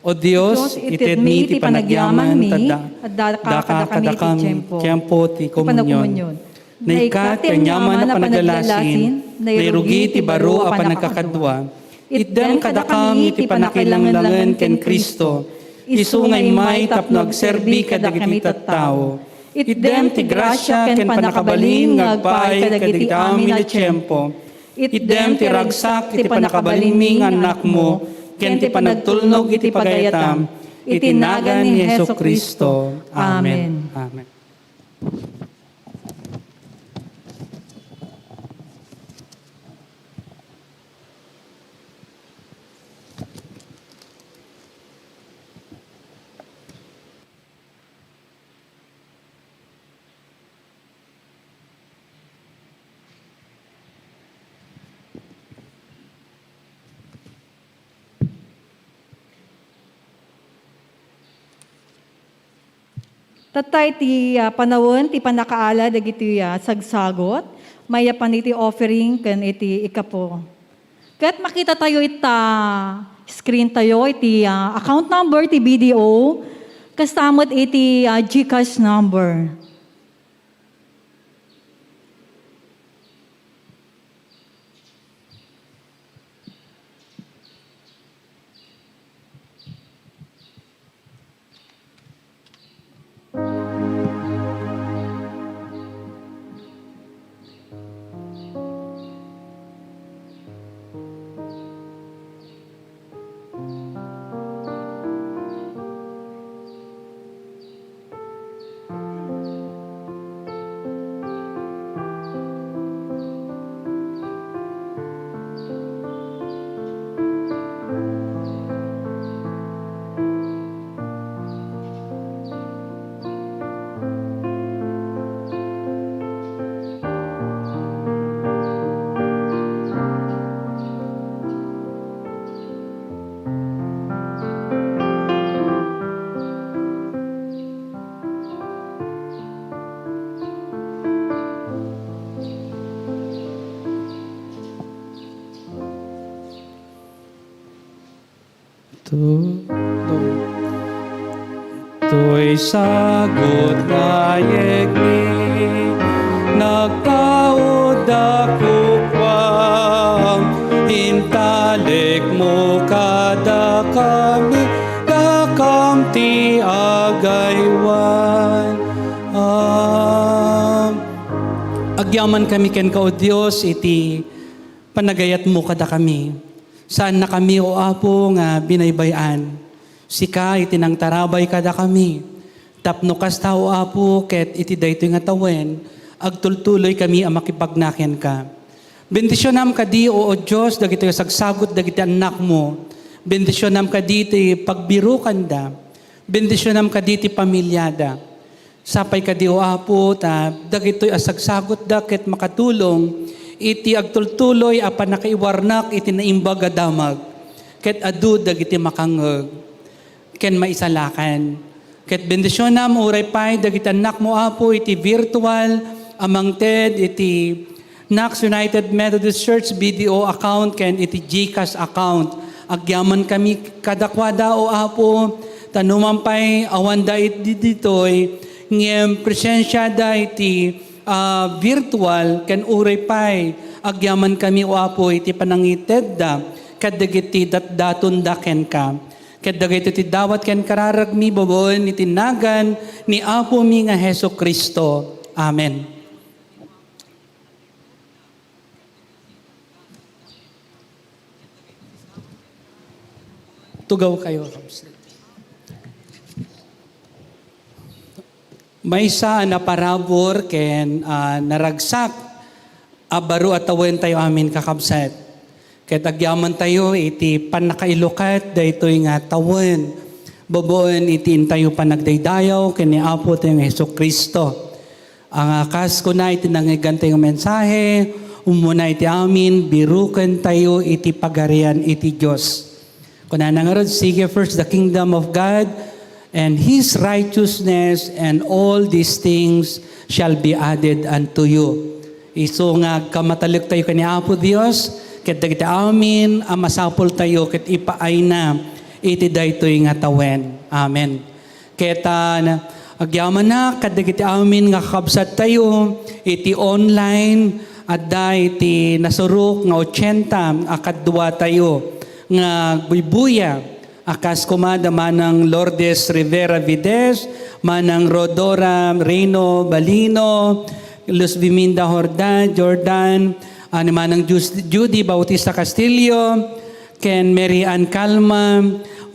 O Dios, itedmi iti panagyamanmi, adda ka kadakami iti tiempo ti komunion. Naikkat ti aniaman a panaglasin, nairugi ti baro a panagkakadua. Itdem kadakami iti pannakailangenlangen ken Cristo, isu nga immay tapno agserbi kadagiti tattao. Itdem ti grasia ken pannakabalin nga agpaay kadagiti amin a tiempo. Itdem ti ragsak iti pannakabalinmi nga annakmo ken ti panagtulnog iti pagayatam, iti nagan ni Jesu-Cristo. Amen. Amen. Tatta iti, ah, panawen ti pannakaala dagiti, ah, sagsagut, maipapan iti offering ken iti ikapu. Ket makitatayo ita screen tayo iti, ah, account number ti B D O, kasta met iti, ah, GCash number. To, to. Toy sagut nga ayegmi, nagtaud a kukuam, intalekmo kadakami, dakam ti agaywan. Am-, Agyamankami kenka, O Dios, iti panagayatmo kadakami. Saannakami, O Apo, nga binaybay-an. Sika iti nangtarabay kadakami. Tapno kasta, O Apo, ket iti daytoy nga tawen, agtultuloykami a makipagna kenka. Bendisionam kadi, O Dios, dagitoy a sagsagut dagiti annakmo. Bendisionam kadi ti pagbirukanda. Bendisionam kadi ti pamiliada. Sapay kadi, O Apo, ta dagitoy a sagsagutda ket makatulong iti agtultuloy a pannakaiwarnak iti naimbag a damag, ket adu dagiti makangngeg ken maisalakan. Ket bendisionam uray pay dagiti annakmo, Apo, iti virtual a mangted iti Knox United Methodist Church B D O account ken iti GCash account. Agyamankami kadakuada, O Apo, ta numan pay awanda iti ditoy, ngem presensiada iti, ah, virtual ken uray pay agyamankami, O Apo, iti panangitedda kadagiti datdatonda kenka. Ket dagitoy ti dawat ken kararagmi babaen iti nagan ni Apomi nga Jesu-Cristo. Amen. Tugaw kayo. Maysa a naparabur ken, ah, naragsak a baro a tawen tayo amin, kakabsat. Ket agyaman tayo iti pannakailukat daytoy nga tawen, babaen iti intayo panagdaydayaw ken ni Apo tayo nga Jesu-Cristo. Nga kas kuna iti nangeggantayo nga mensahe, umuna iti amin, biruken tayo iti Pagarian iti Dios. Kunana ngarud, "Seek ye first the kingdom of God and His righteousness, and all these things shall be added unto you." Isu nga agkamatalek tayo ken ni Apo Dios, ket dagiti amin a masapultayo ket ipaayna iti daytoy nga tawen. Amen. Ket, ah, na-, agyamanak kadagiti amin nga kakabsattayo iti online, adda iti nasurok nga ochenta a kaduatayo nga agbuybuya. A kas koma da Manang Lourdes Rivera Vides, Manang Rodora Reyno Balino, Luz Biminda Horda, Jordan, ah, ni Manang Jus-, Judy Bautista Castillo, ken Mary Ann Calma,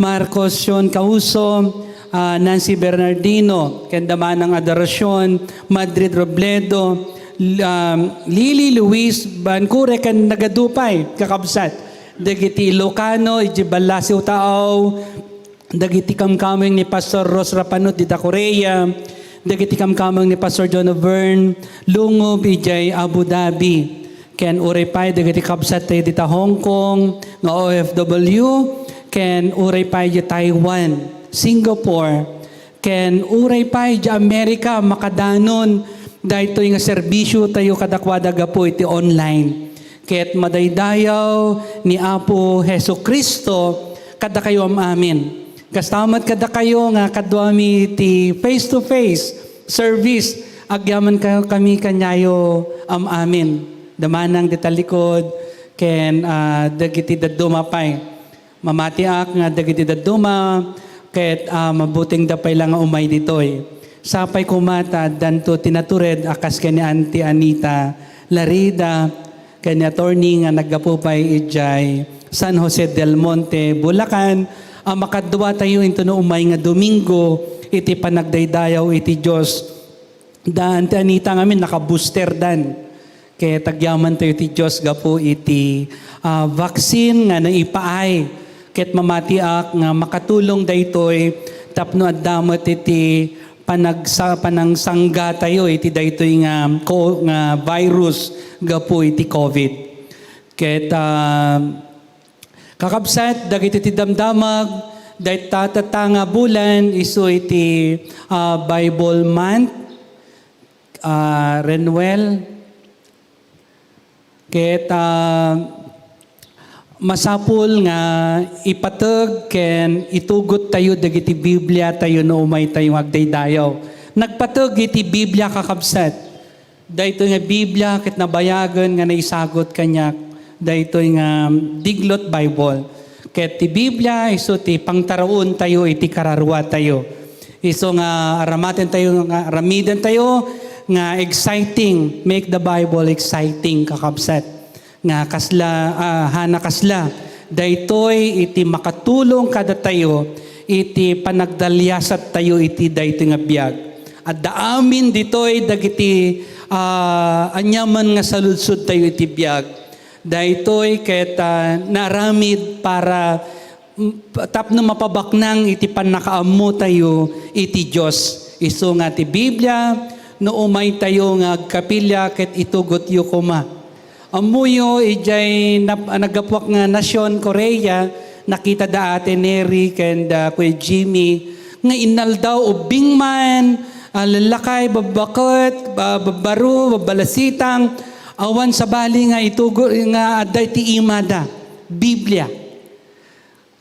Marcos Sean Causo, ah, Nancy Bernardino, ken da Manang Adoracion Madrid Robledo, l-, ah, Lily Luis Bancure, ken nagadu pay, kakabsat. Dagiti Ilocano, iti Balasiw Taaw, dagiti kamkameng ni Pastor Ros Rapanut dita Korea, dagiti kamkameng ni Pastor John Overn Lungob idiay Abu Dhabi, ken uray pay dagiti kabsat tayo dita Hong Kong nga O F W, ken uray pay idiay Taiwan, Singapore, ken uray pay idiay Amerika makadanon daytoy nga serbisyo tayo kadakuada gapu iti online. Ket madaydayaw ni Apo Jesu-Cristo kadakayo am-amin. Kasta met kadakayo nga kaduami iti face-to-face service, agyaman kayo kami kaniayo am-amin. Da Manang dita likod, ken, ah, dagiti dadduma pay. Mamatiak nga dagiti dadduma ket, ah, mabutengda pay la nga umay ditoy. Sapay koma ta addanto ti natured a kas ken ni Auntie Anita Larida ken ni Attorney nga naggapu pay idiay San Jose del Monte, Bulacan, a makaduatayo intono umay nga Domingo iti panagdaydayaw iti Dios. Da Auntie Anita ngamin, naka-booster dan. Ket agyamantayo ti Dios gapu iti, ah, vaccine nga naipaay. Ket mamatiak nga makatulong daytoy tapno adda met iti panagsa-, panangsanggatayo iti daytoy nga ko-, nga virus gapu iti covid. Ket, ah, Kakabsat, dagiti ti damdamag, dayta tatta nga bulan, isu iti, ah, Bible month, ah, Renuel. Ket, ah, masapul nga ipateg ken itugot tayo dagiti Biblia tayo no umay tayo nga agdaydayaw. Nagpateg iti Biblia, kakabsat. Daytoy nga Biblia ket nabayagen nga naisagut kaniak daytoy nga diglot Bible. Ket ti Biblia isu ti pangtaraontayo iti kararuatayo. Isu nga aramatentayo, nga aramidentayo nga exciting, make the Bible exciting, kakabsat. Nga kasla, ah, hana kasla, daytoy iti makatulong kadatayo iti panagdaliasattayo iti daytoy nga biag. Adda amin ditoy dagiti, ah, aniaman nga saludsodtayo iti biag. Daytoy ket, ah, naaramid para, mm, tapno mapabaknang iti pannakaammotayo iti Dios. Isu nga ti Biblia, no umaytayo nga agkapilya ket itugotyo koma. Ammoyo, idiay nap-, naggapuak nga nasion, Korea, nakita da Ate Neri ken da Kuya Jimmy nga inaldaw, ubbing man, ah, lallakay, babbaket, ba-, babbaro, babbalasitang, awan sabali nga itugo-, nga adda iti imada, Biblia.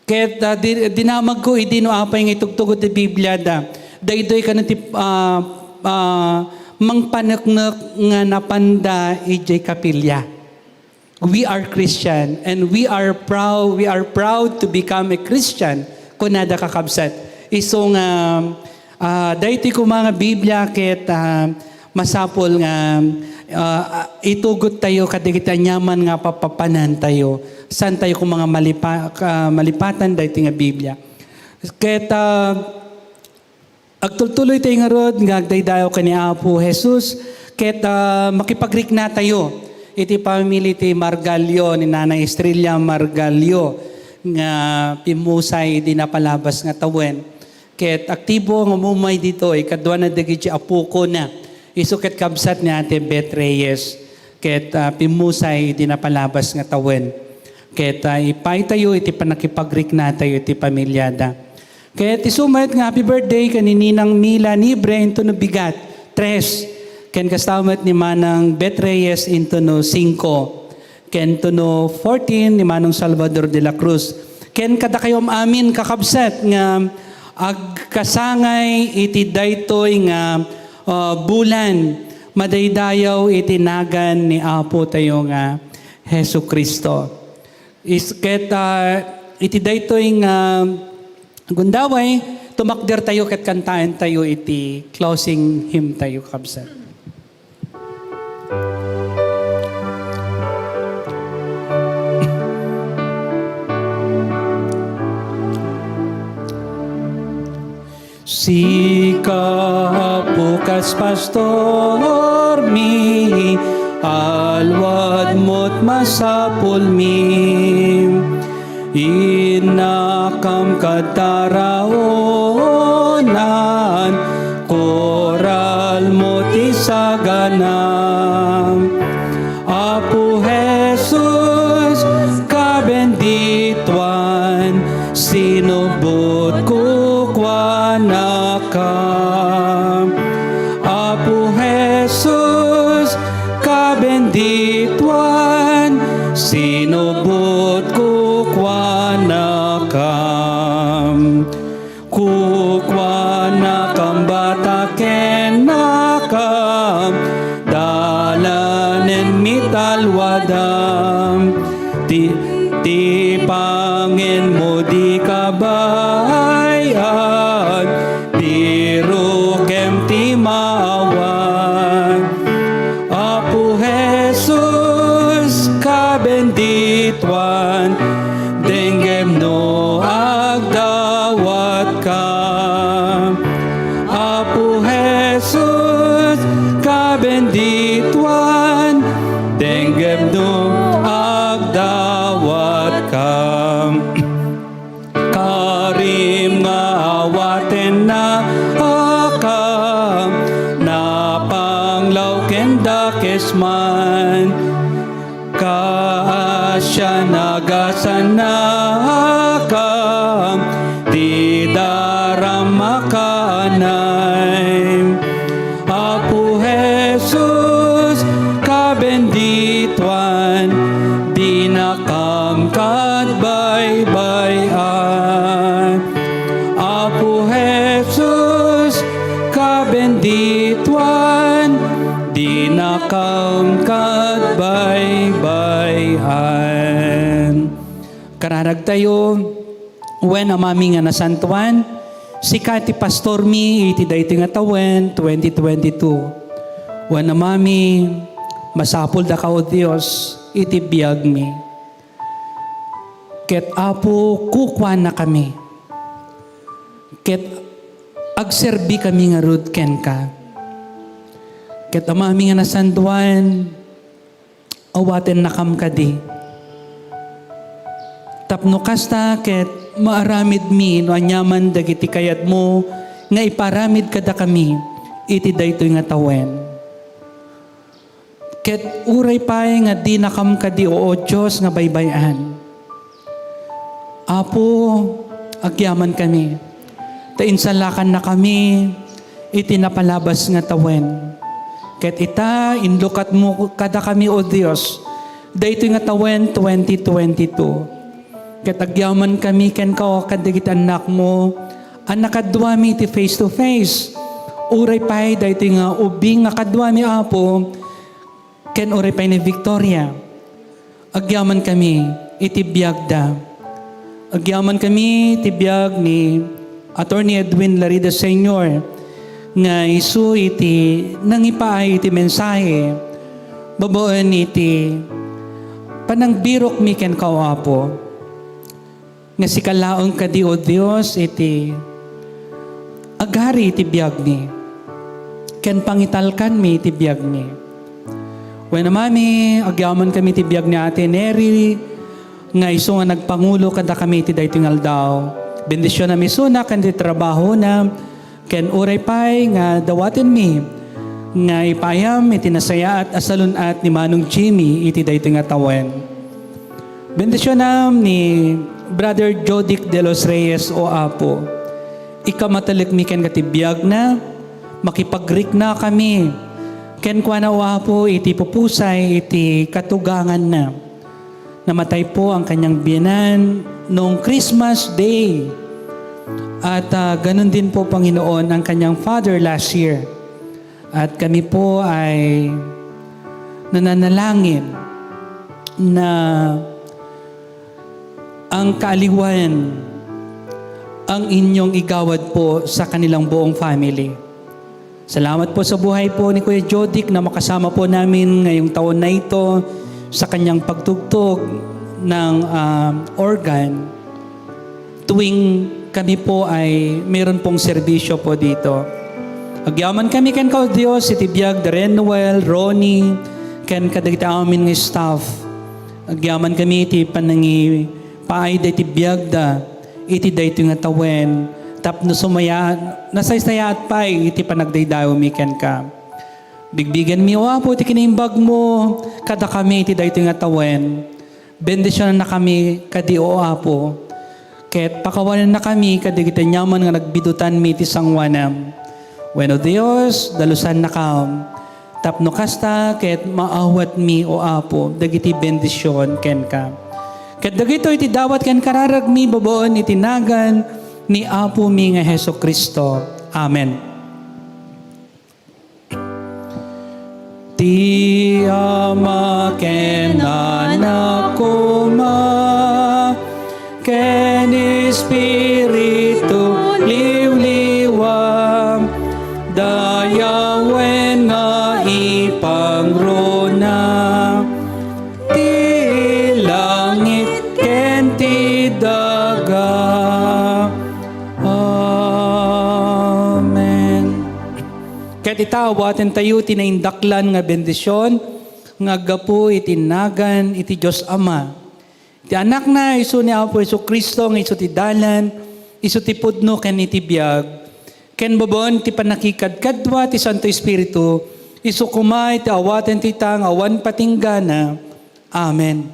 Ket, ah, di-, dinamagko idi no apay nga itugtugot ti Biblia da. Daytoy kano ti, ah, ah, mangpaneknek nga napanda idiay kapilya. We are Christian and we are proud, we are proud to become a Christian, kunada, kakabsat. Isu nga, ah, daytoy koma nga Biblia ket, ah, masapul nga, ah, itugot tayo kadagiti aniaman nga papapanantayo. Saan tayo koma nga malipa-, ka-, malipatan daytoy nga Biblia. Ket, ah, agtultuloy tayo ngarud nga agdaydayaw ken ni Apo Jesus, ket, ah, makipagrikna tayo iti pamili ti Margallo, ni Nanay Estrella Margallo, nga pimmusay idi napalabas nga tawen. Ket aktibo nga umumay ditoy, kaduana dagiti apokona. Isu ket kabsat ni Ate Beth Reyes. Ket, ah, pimmusay idi napalabas nga tawen. Ket, ah, ipaytayo iti pannakipagriknatayo iti pamiliada. Ket isu met nga happy birthday ken ni Ninang Mila Nibre intono bigat, tres. Ken kasta met ni Manang Beth Reyes intono singko. ken tuno fourteen ni Manong Salvador de la Cruz. Ken kadakayo amin, kakabsat, nga agkasangay iti daytoy nga, ah, bulan, madaydayaw iti nagan ni Apo tayo nga Jesu-Cristo. Is-, ket, ah, iti daytoy nga gundaway, tumakder tayo ket kantaen tayo iti closing hymn tayo, kabsat. Sika, Apo, kas pastormi, alwadmo't masapulmi. Innakam kad taraonan, koralmo ti sagana. Apo Jesus, kabendituan, sinubot kukuanaka. Apo Jesus, kabendituan, sinubot kukuanaka. Kukuanakam, bata, kennakam, dalanen mitalwadam. Ti, ti pangenmo di kabayan, dirukem ti maawan. Apo Jesus, kabendituan, denggem no agdawatka. Apo Jesus, kabendituan, denggem no agdawatka. Karim nga awatennakam, napanglaw ken dakes man. Kaasian agasannakam, ti daram makaanay. Apo Jesus, kabendituan, dinakam kad baybay-an. Apo Jesus, kabendituan, dinakam kad baybay-an. Kararagtayo, wen Amami nga nasantoan, sika ti pastormi iti daytoy nga tawen twenty twenty-two. Wen Amami, masapuldaka, O Dios, iti biagmi. Ket, Apo, kukuanakami. Ket agserbikami ngarud kenka. Ket Amami nga nasantoan, awatennakam kadi. Tapno kasta ket maaramidmi no aniaman dagiti kayatmo nga iparamid kadakami iti daytoy nga tawen. Ket uray pay nga dinakam kadi, O Dios nga baybay-an, Apo, agyamankami, ta insalakannakami iti napalabas nga tawen. Ket ita, inlukatmo kadakami, O Dios, daytoy nga tawen twenty twenty-two. Ket agyamankami kenka, O, kadagiti annakmo a nakaduami iti face to face. Uray pay daytoy nga ubing nga kaduami, Apo, ken uray pay ni Victoria, agyamankami iti biagda. Agyamankami iti biag ni Attorney Edwin Larida Senior nga isu iti nangipaay iti mensahe babaen iti panangbirokmi kenka, O Apo. Nga sika laeng kadi, O Dios, iti agari iti biagmi, ken pangitalkanmi iti biagmi. Wen, Amami, agyamankami iti biag ni Ate Neri, nga isu nga nagpangulo kadakami iti daytoy nga aldaw. Bendisionam isuna ken ti trabahona, ken uray pay nga dawatenmi nga ipaayam iti nasayaat a salun-at ni Manong Jimmy iti daytoy nga tawen. Bendisionam ni Brother Jodic de los Reyes, O Apo. Ikamatellekmi kenka ti biagna, makipagriknakami kenkuana, O Apo, iti pupusay iti katuganganna. Namatay po ang kanyang biyenan noong Christmas Day. At, ah, ganun din po, Panginoon, ang kanyang father last year. At kami po ay nananalangin na ang kaaliwan ang inyong igawad po sa kanilang buong family. Salamat po sa buhay po ni Kuya Jodic na makasama po namin ngayong taon na ito sa kanyang pagtugtog ng, ah, organ tuwing kami po ay meron pong serbisyo po dito. Agyaman kami kenka, O Dios, iti biag da Renuel, Ronnie, ken kadagiti amin nga staff. Agyaman kami iti panangipaayda iti biagda iti daytoy nga tawen, tapno sumaya-, nasaysayaat pay iti panagdaydayawmi kenka. Bigbigenmi, O Apo, ti kinaimbagmo kadakami iti daytoy nga tawen. Bendisionannakami kadi, O Apo, ket pakawanennakami kadagiti aniaman nga nagbidutanmi iti sangoanam. Wenno, Dios, dalusannakam. Tapno kasta ket maawatmi, O Apo, dagiti bendision kenka. Ket dagitoy ti dawat ken kararagmi babaen iti nagan ni Apomi nga Jesu-Cristo. Amen. Ti Ama ken Anak koma, ken Espiritu liwliwa, dayawen nga ipangruna ti langit ken ti daga. Amen. Ket ita, awatentayo ti naindaklan nga bendision nga aggapu iti nagan iti Dios Ama, ti Anakna, isu ni Apo Jesu-Cristo, nga isu ti dalan, isu ti pudno ken iti biag, ken babaen ti pannakikadkadua ti Santo Espiritu, isu koma iti awaten ti ita nga awan patinggana. Amen.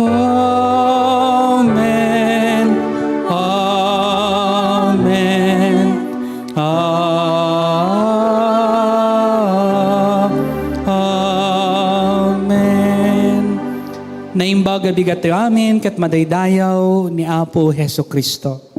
Amen. Amen. Ah, amen. Naimbag a bigat tayo amin ket madaydayaw ni Apo Jesu-Cristo.